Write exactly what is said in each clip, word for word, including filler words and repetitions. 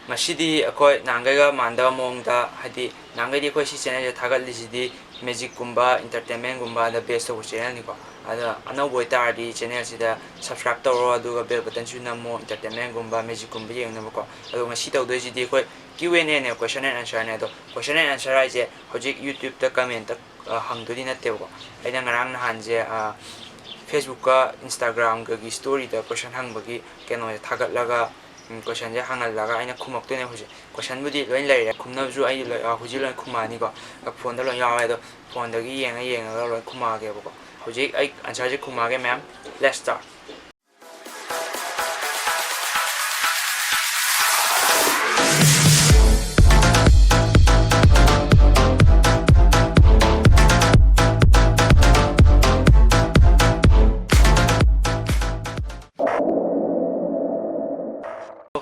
ꯉꯁꯤꯗꯤ ꯑꯩꯈꯣꯏ ꯅꯍꯥꯟꯈꯩꯒ ꯃꯥꯟꯗꯕ ꯃꯑꯣꯡꯗ, ꯍꯥꯏꯗꯤ ꯅꯍꯥꯟꯈꯩꯗꯤ ꯑꯩꯈꯣꯏ ꯁꯤ ꯆꯦꯅꯦꯜꯁꯦ ꯊꯥꯒꯠꯂꯤꯁꯤꯗꯤ ꯃꯦꯖꯤꯛꯀꯨꯝꯕ, ꯏꯟꯇꯔꯇꯦꯟꯃꯦꯟꯒꯨꯝꯕꯗ ꯕꯦꯁ ꯇꯧꯕ ꯆꯦꯅꯦꯜꯅꯤꯀꯣ꯫ ꯑꯗꯣ ꯑꯅꯧꯕ ꯑꯣꯏꯇꯥꯔꯗꯤ ꯆꯦꯅꯦꯜꯁꯤꯗ ꯁꯕꯁꯀ꯭ꯔꯥꯏꯕ ꯇꯧꯔꯣ, ꯑꯗꯨꯒ ꯕꯦꯜ ꯕꯇꯟꯁꯨ ꯅꯝꯃꯣ, ꯏꯟꯇꯔꯇꯦꯟꯃꯦꯟꯒꯨꯝꯕ, ꯃꯦꯖꯤꯛꯀꯨꯝꯕ ꯌꯦꯡꯅꯕꯀꯣ꯫ ꯑꯗꯣ ꯉꯁꯤ ꯇꯧꯗꯣꯏꯁꯤꯗꯤ ꯑꯩꯈꯣꯏ Q and Aꯅꯦ, ꯀꯣꯏꯁꯟ ꯑꯦꯟ ꯑꯟꯁꯔꯅꯦ꯫ ꯑꯗꯣ ꯀꯣꯏꯁꯟ ꯑꯦꯟ ꯑꯟꯁꯔ ꯍꯥꯏꯁꯦ ꯍꯧꯖꯤꯛ ꯌꯨꯇ꯭ꯌꯨꯕꯇ ꯀꯃꯦꯟꯇ ꯍꯪꯗꯣꯏꯗꯤ ꯅꯠꯇꯦꯕꯀꯣ꯫ ꯑꯩꯅ ꯉꯔꯥꯡ ꯅꯍꯥꯟꯁꯦ ꯐꯦꯁꯕꯨꯛꯀ ꯏꯟꯁꯇꯥꯒ꯭ꯔꯥꯝꯒꯒꯤ ꯁ꯭ꯇꯣꯔꯤꯗ ꯀꯣꯏꯁꯟ ꯍꯪꯕꯒꯤ ꯀꯩꯅꯣꯁꯦ ꯊꯥꯒꯠꯂꯒ, ꯎꯝ, ꯀꯣꯏꯁꯟꯁꯦ ꯍꯪꯍꯜꯂꯒ ꯑꯩꯅ ꯈꯨꯝꯃꯛꯇꯣꯏꯅꯦ꯫ ꯍꯧꯖꯤꯛ ꯀꯣꯏꯁꯟꯕꯨꯗꯤ ꯂꯣꯏ ꯂꯩꯔꯦ, ꯈꯨꯝꯅꯕꯁꯨ ꯑꯩ ꯂꯣꯏ, ꯑ, ꯍꯧꯖꯤꯛ ꯂꯣꯏ ꯈꯨꯝꯃꯛꯑꯅꯤꯀꯣ꯫ ꯐꯣꯟꯗ ꯂꯣꯏ ꯌꯥꯎꯔꯦ, ꯑꯗꯣ ꯐꯣꯟꯗꯒꯤ ꯌꯦꯡꯉ ꯌꯦꯡꯉꯒ ꯂꯣꯏ ꯈꯨꯝꯃꯛꯑꯒꯦꯕꯀꯣ꯫ ꯍꯧꯖꯤꯛ ꯑꯩ ꯑꯟꯁꯔꯁꯦ ꯈꯨꯝꯃꯛꯑꯒꯦ ꯃꯌꯥꯝ꯫ Let's start.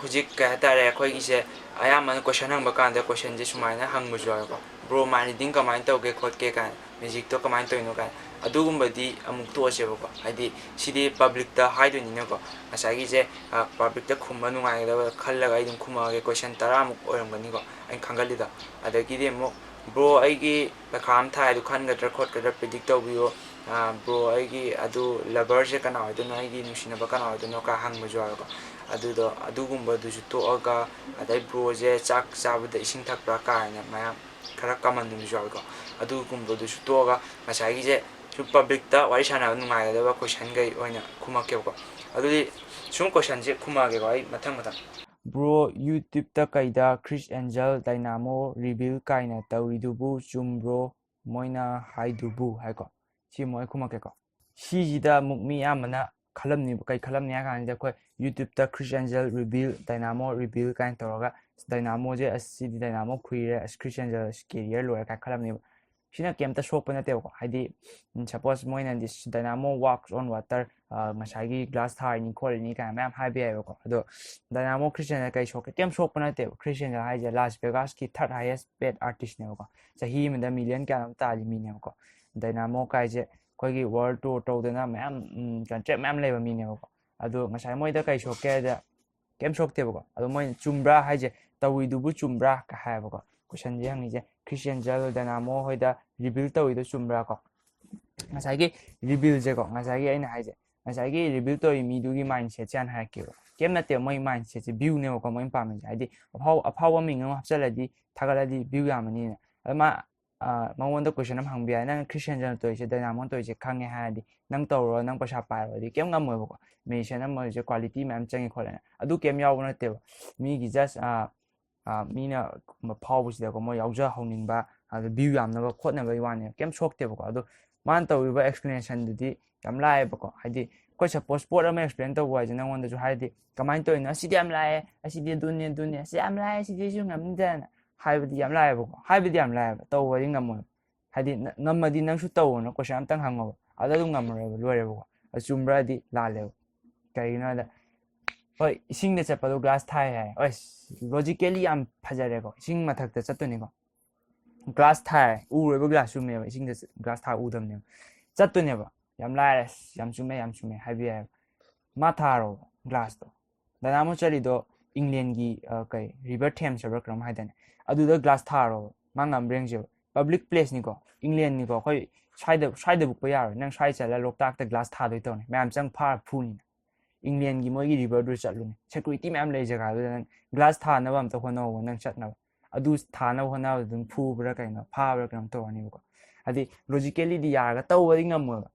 ꯍꯧꯖꯤꯛ ꯀꯩ ꯍꯥꯏꯇꯥꯔꯦ, ꯑꯩꯈꯣꯏꯒꯤꯁꯦ ꯑꯌꯥꯝꯕꯅ ꯀꯣꯏꯁꯟ ꯍꯪꯕ ꯀꯥꯟꯗ ꯀꯣꯏꯁꯟꯁꯦ ꯁꯨꯃꯥꯏꯅ ꯍꯪꯕꯁꯨ ꯌꯥꯎꯋꯦꯀꯣ, "ꯕ꯭ꯔꯣ, ꯃꯥꯏꯟ ꯔꯤꯗꯤꯡ ꯀꯃꯥꯏꯅ ꯇꯧꯒꯦ ꯈꯣꯠꯀꯦ?" ꯀꯥꯏꯅ, "ꯃꯦꯖꯤꯛꯇꯣ ꯀꯃꯥꯏꯅ ꯇꯧꯔꯤꯅꯣ?" ꯀꯥꯏꯅ꯫ ꯑꯗꯨꯒꯨꯝꯕꯗꯤ ꯑꯃꯨꯛ ꯇꯣꯛꯑꯁꯦꯕꯀꯣ꯫ ꯍꯥꯏꯗꯤ ꯁꯤꯗꯤ ꯄꯕ꯭ꯂꯤꯛꯇ ꯍꯥꯏꯗꯣꯏꯅꯤꯅꯀꯣ꯫ ꯉꯁꯥꯏꯒꯤꯁꯦ, ꯑ, ꯄꯕ꯭ꯂꯤꯛꯇ ꯈꯨꯝꯕ ꯅꯨꯡꯉꯥꯏꯒꯗꯕ ꯈꯜꯂꯒ ꯑꯩ ꯑꯗꯨꯝ ꯈꯨꯝꯃꯛꯑꯒꯦ꯫ ꯀꯣꯏꯁꯟ ꯇꯔꯥꯃꯨꯛ ꯑꯣꯏꯔꯝꯒꯅꯤꯀꯣ ꯑꯩꯅ ꯈꯪꯒꯜꯂꯤꯗꯣ꯫ ꯑꯗꯒꯤꯗꯤ ꯑꯃꯨꯛ, "ꯕ꯭ꯔꯣ, ꯑꯩꯒꯤ ꯄꯩꯈꯥ ꯑꯃ ꯊꯥꯏ, ꯑꯗꯨ ꯈꯟꯒꯗ꯭ꯔꯥ ꯈꯣꯠꯀꯗ꯭ꯔꯥ ꯄ꯭ꯔꯤꯗꯤꯛ ꯇꯧꯕꯤꯌꯣ꯫ ꯑ, ꯕ꯭ꯔꯣ, ꯑꯩꯒꯤ ꯑꯗꯨ ꯂꯕꯔꯁꯦ ꯀꯅꯥ ꯑꯣꯏꯗꯣꯏꯅꯣ, ꯑꯩꯒꯤ ꯅꯨꯡꯁꯤꯅꯕ ꯀꯅꯥ ꯑꯣꯏꯗꯣꯏꯅꯣ?" ꯀꯥꯏ ꯍꯪꯕꯁꯨ ꯌꯥꯎꯋꯦꯀꯣ꯫ ꯑꯗꯨꯗꯣ, ꯑꯗꯨꯒꯨꯝꯕꯗꯨꯁꯨ ꯇꯣꯛꯑꯒ, ꯑꯗꯩ "ꯕ꯭ꯔꯣꯁꯦ ꯆꯥꯛ ꯆꯥꯕꯗ ꯏꯁꯤꯡ ꯊꯛꯄ꯭ꯔꯥ?" ꯀꯥꯏꯅ ꯃꯌꯥꯝ ꯈꯔ ꯀꯃꯟ ꯑꯣꯏꯕꯁꯨ ꯌꯥꯎꯋꯦꯀꯣ꯫ ꯑꯗꯨꯒꯨꯝꯕꯗꯨꯁꯨ ꯇꯣꯛꯑꯒ ꯉꯁꯥꯏꯒꯤꯁꯦ ꯁꯨꯝ ꯄꯕ꯭ꯂꯤꯛꯇ ꯋꯥꯔꯤ ꯁꯥꯟꯅꯕ ꯅꯨꯡꯉꯥꯏꯒꯗꯕ ꯀꯣꯏꯁꯟꯈꯩ ꯑꯣꯏꯅ ꯈꯨꯝꯃꯛꯀꯦꯕꯀꯣ꯫ ꯑꯗꯨꯗꯤ ꯁꯨꯝ ꯀꯣꯏꯁꯟꯁꯦ ꯈꯨꯝꯃꯛꯑꯒꯦꯀꯣ ꯑꯩ ꯃꯊꯪ ꯃꯊꯪ꯫ "ꯕ꯭ꯔꯣ, ꯌꯨꯇ꯭ꯌꯨꯕꯇ ꯀꯩꯗ ꯈ꯭ꯔꯤꯁ ꯑꯦꯟꯖꯦꯜ ꯗꯥꯏꯅꯥꯃꯣ ꯔꯤꯕꯤꯜ ꯀꯥꯏꯅ ꯇꯧꯔꯤꯗꯨꯕꯨ ꯆꯨꯝꯕ꯭ꯔꯣ? ꯃꯣꯏꯅ ꯍꯥꯏꯗꯨꯕꯨ?" ꯍꯥꯏꯀꯣ꯫ ꯁꯤ ꯑꯃꯨꯛ ꯑꯩ ꯈꯨꯝꯃꯛꯀꯦꯀꯣ꯫ ꯁꯤꯁꯤꯗ ꯑꯃꯨꯛ ꯃꯤ ꯑꯌꯥꯝꯕꯅ ꯈꯜꯂꯝꯅꯤꯕ, ꯀꯩ ꯈꯜꯂꯝꯅꯤ ꯍꯥꯏ ꯀꯥꯟꯁꯤꯗ, ꯑꯩꯈꯣꯏ ꯌꯨꯇ꯭ꯌꯨꯕꯇ ꯈ꯭ꯔꯤꯁ ꯑꯦꯟꯖꯦꯜ ꯔꯤꯕꯤꯜ, ꯗꯥꯏꯅꯥꯃꯣ ꯔꯤꯕꯤꯜ ꯀꯥꯏꯅ ꯇꯧꯔꯒ, "ꯑꯁ, ꯗꯥꯏꯅꯥꯃꯣꯁꯦ, ꯑꯁ, ꯁꯤꯗꯤ ꯗꯥꯏꯅꯥꯃꯣ ꯈꯨꯏꯔꯦ, ꯑꯁ, ꯈ꯭ꯔꯤꯁ ꯑꯦꯟꯖꯦꯜ, ꯑꯁ, ꯀꯦꯔꯤꯌꯔ ꯂꯣꯏꯔꯦ" ꯀꯥꯏꯅ ꯈꯜꯂꯝꯅꯤꯕ꯫ ꯁꯤꯅ ꯀꯩꯝꯇ ꯁꯣꯛꯄ ꯅꯠꯇꯦꯕꯀꯣ꯫ ꯍꯥꯏꯗꯤ, ꯎꯝ, ꯁꯄꯣꯁ ꯃꯣꯏꯅ "This Dynamo works on water", ꯑ, ꯉꯁꯥꯏꯒꯤ ꯒ꯭ꯂꯥꯁ ꯊꯥꯔꯤꯅꯤ ꯈꯣꯠꯂꯤꯅꯤ ꯀꯥꯏꯅ ꯃꯌꯥꯝ ꯍꯥꯏꯕ ꯌꯥꯏꯕꯀꯣ꯫ ꯑꯗꯣ ꯗꯥꯏꯅꯥꯃꯣ ꯈ꯭ꯔꯤꯁ ꯑꯦꯟꯖꯦꯜ ꯀꯩ ꯁꯣꯛꯀꯦ? ꯀꯩꯝ ꯁꯣꯛꯄ ꯅꯠꯇꯦꯕ꯫ ꯈ꯭ꯔꯤꯁ ꯑꯦꯟꯖꯦꯜ ꯍꯥꯏꯁꯦ ꯂꯥꯁ ꯚꯦꯒꯥꯁꯀꯤ ꯊꯥꯔꯠ ꯍꯥꯏꯌꯦꯁ ꯄꯦꯠ ꯑꯥꯔꯇꯤꯁꯅꯦꯕꯀꯣ꯫ ꯆꯍꯤ ꯑꯃꯗ ꯃꯤꯂꯤꯌꯟ ꯀꯌꯥꯅꯣꯝ ꯇꯥꯜꯂꯤ ꯃꯤꯅꯦꯕꯀꯣ꯫ ꯗꯥꯏꯅꯥꯃꯣ ꯀꯥꯏꯁꯦ ꯑꯩꯈꯣꯏꯒꯤ ꯋꯥꯔꯜ ꯇꯨꯔ ꯇꯧꯗꯅ ꯃꯌꯥꯝ, ꯎꯝ, ꯀꯟꯇ꯭ꯔꯦꯛ ꯃꯌꯥꯝ ꯂꯩꯕ ꯃꯤꯅꯦꯕꯀꯣ꯫ ꯑꯗꯣ ꯉꯁꯥꯏ ꯃꯣꯏꯗ ꯀꯩ ꯁꯣꯛꯀꯦ ꯍꯥꯏꯗ, ꯀꯩꯝ ꯁꯣꯛꯇꯦꯕꯀꯣ꯫ ꯑꯗꯣ ꯃꯣꯏꯅ ꯆꯨꯝꯕ꯭ꯔꯥ ꯍꯥꯏꯁꯦ, ꯇꯧꯔꯤꯗꯨꯕꯨ ꯆꯨꯝꯕ꯭ꯔꯥ ꯀ ꯍꯥꯏꯌꯦꯕꯀꯣ꯫ ꯀꯣꯏꯁꯟꯁꯦ ꯍꯪꯉꯤꯁꯦ, ꯈ꯭ꯔꯤꯁꯇꯤꯌꯥꯟ ꯖꯦꯜ ꯗꯥꯏꯅꯥꯃꯣ ꯍꯣꯏꯗ ꯔꯤꯕꯤꯜ ꯇꯧꯔꯤꯗꯣ ꯆꯨꯝꯕ꯭ꯔꯥ ꯀꯣ? ꯉꯁꯥꯏꯒꯤ ꯔꯤꯕꯤꯜꯁꯦꯀꯣ, ꯉꯁꯥꯏꯒꯤ ꯑꯩꯅ ꯍꯥꯏꯁꯦ, ꯉꯁꯥꯏꯒꯤ ꯔꯤꯕꯤꯜ ꯇꯧꯔꯤ ꯃꯤꯗꯨꯒꯤ ꯃꯥꯏꯟ ꯁꯦꯠꯁꯦ ꯍꯥꯟꯅ ꯍꯥꯏꯔꯛꯀꯦꯕ꯫ ꯀꯩꯝ ꯅꯠꯇꯦꯕ, ꯃꯣꯏ ꯃꯥꯏꯟ ꯁꯦꯠꯁꯦ ꯚ꯭ꯌꯨꯅꯦꯕꯀꯣ ꯃꯣꯏꯅ ꯄꯥꯝꯃꯤꯁꯦ꯫ ꯍꯥꯏꯗꯤ ꯑꯐꯥꯎ ꯑꯐꯥꯎꯕ ꯃꯤꯡ ꯑꯃ ꯍꯥꯞꯆꯤꯜꯂꯗꯤ, ꯊꯥꯒꯠꯂꯗꯤ ꯚ꯭ꯌꯨ ꯌꯥꯝꯃꯅꯤꯅ꯫ ꯑꯗꯨ ꯃꯥ, ꯑ, ꯃꯉꯣꯟꯗ ꯀꯣꯏꯁꯟ ꯑꯃ ꯍꯪꯕ ꯌꯥꯏ, "ꯅꯪ ꯈ꯭ꯔꯤꯁꯇꯤꯌꯥꯟ ꯖꯦꯜꯅ ꯇꯧꯔꯤꯁꯦ, ꯗꯥꯏꯅꯥꯃꯣꯅ ꯇꯧꯔꯤꯁꯦ ꯈꯪꯉꯦ ꯍꯥꯏꯔꯗꯤ ꯅꯪ ꯇꯧꯔꯣ, ꯅꯪ ꯄꯩꯁꯥ ꯄꯥꯏꯔꯣ", ꯑꯗꯨꯗꯤ ꯀꯩꯝ ꯉꯝꯃꯣꯏꯕꯀꯣ꯫ ꯃꯦꯁꯟ ꯑꯃ ꯑꯣꯏꯔꯁꯨ ꯀ꯭ꯋꯥꯂꯤꯇꯤ ꯃꯌꯥꯝ ꯆꯪꯉꯤ ꯈꯣꯠꯂꯦꯅ, ꯑꯗꯨ ꯀꯩꯝ ꯌꯥꯎꯕ ꯅꯠꯇꯦꯕ꯫ ꯃꯤꯒꯤ ꯖꯁ, ꯑ, ꯑ, ꯃꯤꯅ ꯐꯥꯎꯕꯁꯤꯗꯀꯣ ꯃꯣꯏ ꯌꯥꯎꯖꯍꯧꯅꯤꯡꯕ, ꯑꯗꯨ ꯚ꯭ꯌꯨ ꯌꯥꯝꯅꯕ ꯈꯣꯠꯅꯕꯒꯤ ꯋꯥꯅꯦꯕ, ꯀꯩꯝ ꯁꯣꯛꯇꯦꯕꯀꯣ꯫ ꯑꯗꯣ ꯃꯥꯅ ꯇꯧꯔꯤꯕ ꯑꯦꯛꯁꯄ꯭ꯂꯦꯅꯦꯁꯟꯗꯨꯗꯤ ꯌꯥꯝ ꯂꯥꯏꯌꯦꯕꯀꯣ꯫ ꯍꯥꯏꯗꯤ ꯑꯩꯈꯣꯏ ꯁꯄꯣꯁ ꯄꯣꯠ ꯑꯃ ꯑꯦꯛꯁꯄ꯭ꯂꯦꯟ ꯇꯧꯕ ꯍꯥꯏꯁꯦ ꯅꯪꯉꯣꯟꯗꯁꯨ ꯍꯥꯏꯔꯗꯤ, "ꯀꯃꯥꯏꯅ ꯇꯧꯔꯤꯅꯣ? ꯑꯁꯤꯗꯤ ꯌꯥꯝ ꯂꯥꯏꯌꯦ, ꯑꯁꯤꯗꯤ ꯑꯗꯨꯅꯤ, ꯑꯗꯨꯅꯤ, ꯑꯁꯤ ꯌꯥꯝ ꯂꯥꯏꯌꯦ, ꯑꯁꯤꯗꯤ ꯑꯩꯁꯨ ꯉꯝꯅꯤꯗꯅ" ꯍꯥꯏꯕꯗꯤ ꯌꯥꯝ ꯂꯥꯏꯌꯦꯕꯀꯣ꯫ ꯍꯥꯏꯕꯗꯤ ꯌꯥꯝ ꯂꯥꯏꯌꯦꯕ, ꯇꯧꯕꯗꯤ ꯉꯝꯃꯣꯏꯕ꯫ ꯍꯥꯏꯗꯤ ꯅ-, ꯉꯝꯃꯗꯤ ꯅꯪꯁꯨ ꯇꯧꯑꯣꯅ ꯀꯣꯏꯁꯟ ꯑꯝꯇꯪ ꯍꯪꯉꯣꯕ, ꯑꯗ ꯑꯗꯨꯝ ꯉꯝꯃꯔꯣꯏꯕ, ꯂꯣꯏꯔꯦꯕꯀꯣ꯫ ꯑꯗꯨ ꯆꯨꯝꯕ꯭ꯔꯥꯗꯤ ꯂꯥꯜꯂꯦꯕ꯫ ꯀꯩꯒꯤꯅꯣ ꯍꯥꯏꯗ, ꯍꯣꯏ, ꯏꯁꯤꯡꯗ ꯆꯠꯄꯗꯣ ꯒ꯭ꯂꯥꯁ ꯊꯥꯏ ꯍꯥꯏ꯫ ꯍꯣꯏ, ꯂꯣꯖꯤꯀꯦꯂꯤ ꯌꯥꯝ ꯐꯖꯔꯦꯀꯣ, ꯏꯁꯤꯡ ꯃꯊꯛꯇ ꯆꯠꯇꯣꯏꯅꯤꯀꯣ꯫ ꯒ꯭ꯂꯥꯁ ꯊꯥꯏ, ꯎꯔꯣꯏꯕ ꯒ꯭ꯂꯥꯁ ꯆꯨꯝꯃꯦꯕ, ꯏꯁꯤꯡꯗ ꯆ-, ꯒ꯭ꯂꯥꯁ ꯊꯥ ꯎꯗꯕꯅꯦꯕ꯫ ꯆꯠꯇꯣꯏꯅꯦꯕ꯫ "ꯌꯥꯝ ꯂꯥꯏꯔꯦ, ꯑꯁ, ꯌꯥꯝ ꯆꯨꯝꯃꯦ, ꯌꯥꯝ ꯆꯨꯝꯃꯦ" ꯍꯥꯏꯕ ꯌꯥꯏꯑꯕ꯫ ꯃꯥ ꯊꯥꯔꯣꯕ ꯒ꯭ꯂꯥꯁꯇꯣ꯫ ꯗꯥꯏꯅꯥꯃꯣ ꯆꯠꯂꯤꯗꯣ ꯏꯪꯂꯦꯟꯒꯤ, ꯑ, ꯀꯩ, ꯔꯤꯚꯔ ꯊꯦꯝꯁ ꯍꯥꯏꯕ꯭ꯔꯥ ꯀꯩꯅꯣꯝ ꯍꯥꯏꯗꯥꯏꯅꯦ? ꯑꯗꯨꯗ ꯒ꯭ꯂꯥꯁ ꯊꯥꯔꯣꯕ꯫ ꯃꯥ ꯉꯝꯕ꯭ꯔꯥ ꯌꯦꯡꯁꯦꯕ꯫ ꯄꯕ꯭ꯂꯤꯛ ꯄ꯭ꯂꯦꯁꯅꯤꯀꯣ, ꯏꯪꯂꯦꯟꯅꯤꯀꯣ, ꯑꯩꯈꯣꯏ ꯁ꯭ꯋꯥꯏꯗ, ꯁ꯭ꯋꯥꯏꯗ ꯕꯨꯛꯄ ꯌꯥꯔꯣꯏ꯫ ꯅꯪ ꯁ꯭ꯋꯥꯏ ꯆꯠꯂ ꯂꯣꯛꯇꯥꯛꯇ ꯒ꯭ꯂꯥꯁ ꯊꯥꯗꯣꯏ ꯇꯧꯅꯤ, ꯃꯌꯥꯝ ꯆꯪ ꯐꯥꯔ ꯐꯨꯅꯤꯅ꯫ ꯏꯪꯂꯦꯟꯒꯤ ꯃꯣꯏꯒꯤ ꯔꯤꯚꯔꯗꯨ ꯆꯠꯂꯨꯅꯦ, ꯁꯦꯀ꯭ꯌꯨꯔꯤꯇꯤ ꯃꯌꯥꯝ ꯂꯩ ꯖꯒꯥꯗꯨꯗ꯫ ꯅꯪ ꯒ꯭ꯂꯥꯁ ꯊꯥꯅꯕ ꯑꯝꯇ ꯍꯣꯠꯅꯧꯕ, ꯅꯪ ꯆꯠꯅꯕ꯫ ꯑꯗꯨ ꯊꯥꯅꯕ ꯍꯣꯠꯅꯕꯗ ꯑꯗꯨꯝ ꯐꯨꯕ꯭ꯔꯥ ꯀꯩꯅꯣ, ꯐꯥꯕ꯭ꯔꯥ ꯀꯩꯅꯣꯝ ꯇꯧꯔꯅꯤꯕꯀꯣ꯫ ꯍꯥꯏꯗꯤ ꯂꯣꯖꯤꯀꯦꯂꯤꯗꯤ ꯌꯥꯔꯒ ꯇꯧꯕꯗꯤ ꯉꯝꯃꯣꯏꯕ꯫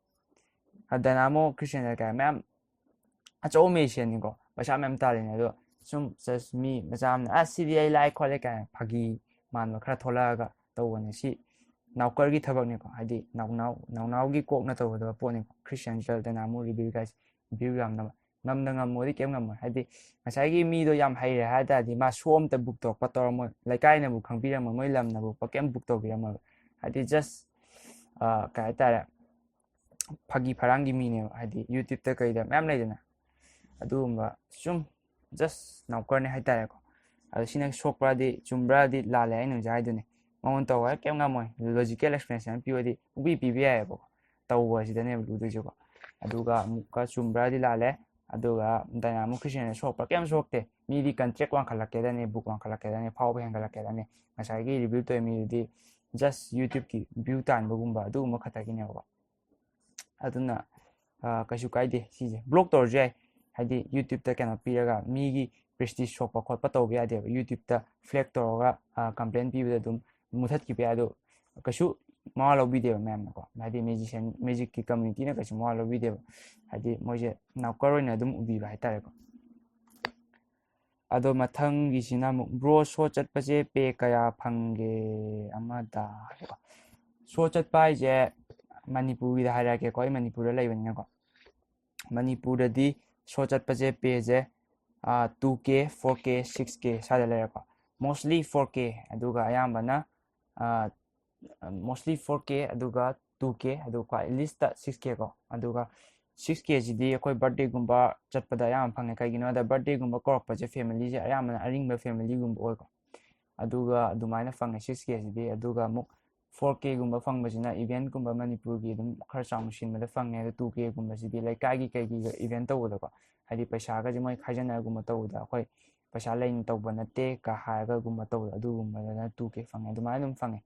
ꯗꯥꯏꯅꯥꯃꯣ ꯈ꯭ꯔꯤꯁꯇꯤꯌꯥꯟ ꯀꯥꯏ ꯃꯌꯥꯝ ꯑꯆꯧꯕ ꯃꯦꯁꯤꯌꯟꯅꯤꯀꯣ, ꯄꯩꯁꯥ ꯃꯌꯥꯝ ꯇꯥꯜꯂꯤꯅꯦ꯫ ꯑꯗꯣ ꯁꯨꯝ ꯖꯁ ꯃꯤ ꯃꯆꯥ ꯑꯃꯅ "ꯑꯁ, ꯁꯤꯗꯤ ꯑꯩ ꯂꯥꯏ ꯈꯣꯠꯂꯦ" ꯀꯥꯏꯅ ꯐꯥꯒꯤ ꯃꯥꯟꯕ ꯈꯔ ꯊꯣꯛꯂꯛꯑꯒ ꯇꯧꯕꯅꯦ꯫ ꯁꯤ ꯅꯥꯎꯀꯔꯒꯤ ꯊꯕꯛꯅꯤꯀꯣ, ꯍꯥꯏꯗꯤ ꯅꯥꯎꯅꯥꯎ, ꯅꯥꯎꯅꯥꯎꯒꯤ ꯀꯣꯛꯅ ꯇꯧꯒꯗꯕ ꯄꯣꯠꯅꯤꯀꯣ꯫ ꯈ꯭ꯔꯤꯁꯇꯤꯌꯥꯟ ꯖꯦꯜ ꯗꯥꯏꯅꯥꯃꯣ ꯔꯤꯕꯤꯜ ꯒꯥꯏꯁ, ꯚ꯭ꯌꯨ ꯌꯥꯝꯅꯕ꯫ ꯉꯝꯗ ꯉꯝꯃꯣꯗꯤ ꯀꯩꯝ ꯉꯝꯃꯣꯏ꯫ ꯍꯥꯏꯗꯤ ꯉꯁꯥꯏꯒꯤ ꯃꯤꯗꯣ ꯌꯥꯝ ꯍꯩꯔꯦ ꯍꯥꯏ ꯇꯥꯔꯗꯤ ꯃꯥ ꯁꯣ ꯑꯝꯇ ꯕꯨꯛ ꯇꯧꯔꯛꯄ ꯇꯧꯔꯝꯃꯣꯏ, ꯂꯩꯀꯥꯏꯅꯕꯨ ꯈꯪꯕꯤꯔꯝꯃꯣꯏ, ꯃꯣꯏ ꯂꯝꯅꯕꯨ ꯀꯩꯝ ꯕꯨꯛ ꯇꯧꯕꯤꯔꯝꯃꯣꯏꯕ꯫ ꯍꯥꯏꯗꯤ ꯖꯁ, ꯑ, ꯀꯩ ꯍꯥꯏꯇꯥꯔꯦ, ꯐꯥꯒꯤ ꯐꯔꯥꯡꯒꯤ ꯃꯤꯅꯦꯕ꯫ ꯍꯥꯏꯗꯤ ꯌꯨꯇ꯭ꯌꯨꯕꯇ ꯀꯩꯗ ꯃꯌꯥꯝ ꯂꯩꯗꯅ, ꯑꯗꯨꯒꯨꯝꯕ ꯁꯨꯝ ꯖꯁ ꯅꯥꯎꯀꯔꯅꯦ ꯍꯥꯏꯇꯥꯔꯦꯀꯣ꯫ ꯑꯗꯣ ꯁꯤꯅ ꯁꯣꯛꯄ꯭ꯔꯥꯗꯤ ꯆꯨꯝꯕ꯭ꯔꯥꯗꯤ ꯂꯥꯜꯂꯦ, ꯑꯩꯅ ꯍꯧꯖꯤꯛ ꯍꯥꯏꯗꯨꯅꯦ꯫ ꯃꯉꯣꯟꯗ ꯇꯧ ꯍꯥꯏꯔ ꯀꯩꯝ ꯉꯝꯃꯣꯏ, ꯂꯣꯖꯤꯀꯦꯜ ꯑꯦꯛꯁꯄ꯭ꯂꯦꯅꯦꯁꯟ ꯄꯤꯌꯣꯗꯤ ꯄꯨꯡꯄꯤ ꯄꯤꯕ ꯌꯥꯏꯑꯕꯀꯣ꯫ ꯇꯧꯕ ꯍꯥꯏꯁꯤꯗꯅꯦꯕ ꯂꯨꯗꯣꯏꯁꯦꯀꯣ꯫ ꯑꯗꯨꯒ ꯑꯃꯨꯛꯀ ꯆꯨꯝꯕ꯭ꯔꯥꯗꯤ ꯂꯥꯜꯂꯦ, ꯑꯗꯨꯒ ꯗꯥꯏꯅꯥꯃꯣ ꯈ꯭ꯔꯤꯁꯇꯤꯌꯥꯟꯅ ꯁꯣꯛꯄ꯭ꯔꯥ? ꯀꯩꯝ ꯁꯣꯛꯇꯦ꯫ ꯃꯤꯗꯤ ꯀꯟꯇꯦꯛ ꯋꯥꯡꯈꯠꯂꯛꯀꯦꯗꯅꯦ, ꯕꯨꯛ ꯋꯥꯡꯈꯠꯂꯛꯀꯦꯗꯅꯦ, ꯐꯥꯎꯕ ꯍꯦꯟꯒꯠꯂꯛꯀꯦꯗꯅꯦ꯫ ꯉꯁꯥꯏꯒꯤ ꯔꯤꯚꯤꯌꯨ ꯇꯧꯔꯤ ꯃꯤꯗꯨꯗꯤ ꯖꯁ ꯌꯨꯇ꯭ꯌꯨꯕꯀꯤ ꯚ꯭ꯌꯨ ꯇꯥꯟꯕꯒꯨꯝꯕ ꯑꯗꯨꯒꯨꯝꯕ ꯈꯛꯇꯒꯤꯅꯦꯕꯀꯣ꯫ ꯑꯗꯨꯅ ꯀꯩꯁꯨ ꯀꯥꯏꯗꯦ ꯁꯤꯁꯦ, ꯕ꯭ꯂꯣꯛ ꯇꯧꯔꯁꯨ ꯌꯥꯏ꯫ ꯍꯥꯏꯗꯤ ꯌꯨꯇ꯭ꯌꯨꯕꯇ ꯀꯩꯅꯣ ꯄꯤꯔꯒ ꯃꯤꯒꯤ ꯄ꯭ꯔꯦꯁꯇꯤꯖ ꯁꯣꯛꯄ ꯈꯣꯠꯄ ꯇꯧꯕ ꯌꯥꯗꯦꯕ꯫ ꯌꯨꯇ꯭ꯌꯨꯕꯇ ꯐ꯭ꯂꯦꯛ ꯇꯧꯔꯒ ꯀꯝꯄ꯭ꯂꯦꯟ ꯄꯤꯕꯗ ꯑꯗꯨꯝ ꯃꯨꯊꯠꯈꯤꯕ ꯌꯥꯏ꯫ ꯑꯗꯣ ꯀꯩꯁꯨ ꯃꯋꯥ ꯂꯧꯕꯤꯗꯦꯕ ꯃꯌꯥꯝꯅꯀꯣ꯫ ꯍꯥꯏꯗꯤ ꯃꯦꯖꯤꯁꯤꯌꯥꯟ, ꯃꯦꯖꯤꯛꯀꯤ ꯀꯝꯃ꯭ꯌꯨꯅꯤꯇꯤꯅ ꯀꯩꯁꯨ ꯃꯋꯥ ꯂꯧꯕꯤꯗꯦꯕ꯫ ꯍꯥꯏꯗꯤ ꯃꯣꯏꯁꯦ ꯅꯥꯎꯀꯔ ꯑꯣꯏꯅ ꯑꯗꯨꯝ ꯎꯕꯤꯕ ꯍꯥꯏꯇꯥꯔꯦꯀꯣ꯫ ꯑꯗꯣ ꯃꯊꯪꯒꯤꯁꯤꯅ ꯑꯃꯨꯛ, "ꯕ꯭ꯔꯣ, ꯁꯣ ꯆꯠꯄꯁꯦ ꯄꯦ ꯀꯌꯥ ꯐꯪꯒꯦ ꯑꯃꯗ?" ꯍꯥꯏꯕꯀꯣ꯫ ꯁꯣ ꯆꯠꯄ ꯍꯥꯏꯁꯦ ꯃꯅꯤꯄꯨꯔꯒꯤꯗ ꯍꯥꯏꯔꯛꯑꯒꯦꯀꯣ, ꯑꯩ ꯃꯅꯤꯄꯨꯔꯗ ꯂꯩꯕꯅꯤꯅꯀꯣ꯫ ꯃꯅꯤꯄꯨꯔꯗꯗꯤ ꯁꯣ ꯆꯠꯄꯁꯦ ꯄꯦꯁꯦ two K, four K, six K ꯁ꯭ꯋꯥꯏꯗ ꯂꯩꯔꯦꯀꯣ꯫ Mostly four K, ꯑꯗꯨꯒ ꯑꯌꯥꯝꯕꯅ mostly four K, ꯑꯗꯨꯒ two K, ꯑꯗꯨꯒ ꯈ꯭ꯋꯥꯏ ꯂꯤꯁꯇ six K ꯀꯣ꯫ ꯑꯗꯨꯒ six K ꯁꯤꯗꯤ ꯑꯩꯈꯣꯏ ꯕꯥꯔꯗꯦꯒꯨꯝꯕ ꯆꯠꯄꯗ ꯑꯌꯥꯝꯕ ꯐꯪꯉꯦ꯫ ꯀꯩꯒꯤꯅꯣ ꯍꯥꯏꯗ ꯕꯥꯔꯗꯦꯒꯨꯝꯕ ꯀꯧꯔꯛꯄꯁꯦ ꯐꯦꯃꯤꯂꯤꯁꯦ ꯑꯌꯥꯝꯕꯅ ꯑꯔꯤꯡꯕ ꯐꯦꯃꯤꯂꯤꯒꯨꯝꯕ ꯑꯣꯏꯀꯣ꯫ ꯑꯗꯨꯒ ꯑꯗꯨꯃꯥꯏꯅ ꯐꯪꯉꯦ six K ꯁꯤꯗꯤ꯫ ꯑꯗꯨꯒ ꯑꯃꯨꯛ four K ꯒꯨꯝꯕ ꯐꯪꯕꯁꯤꯅ ꯏꯚꯦꯟꯠꯀꯨꯝꯕ ꯃꯅꯤꯄꯨꯔꯒꯤ ꯑꯗꯨꯝ ꯈꯔ ꯆꯥꯎꯅ ꯁꯤꯟꯕꯗ ꯐꯪꯉꯦ꯫ ꯑꯗꯣ two K ꯒꯨꯝꯕꯁꯤꯗꯤ ꯂꯩꯀꯥꯏꯒꯤ ꯀꯩꯒꯤ ꯏꯚꯦꯟꯠ ꯇꯧꯕꯗꯀꯣ, ꯍꯥꯏꯗꯤ ꯄꯩꯁꯥꯒꯁꯦ ꯃꯣꯏ ꯈꯥꯏꯖꯟꯅꯔꯒꯨꯝꯕ ꯇꯧꯕꯗ ꯑꯩꯈꯣꯏ ꯄꯩꯁꯥ ꯂꯩꯅ ꯇꯧꯕ ꯅꯠꯇꯦ ꯀ ꯍꯥꯏꯔꯒꯒꯨꯝꯕ ꯇꯧꯕꯗ ꯑꯗꯨꯒꯨꯝꯕꯗꯅ two K ꯐꯪꯉꯦ꯫ ꯑꯗꯨꯃꯥꯏꯅ ꯑꯗꯨꯝ ꯐꯪꯉꯦ,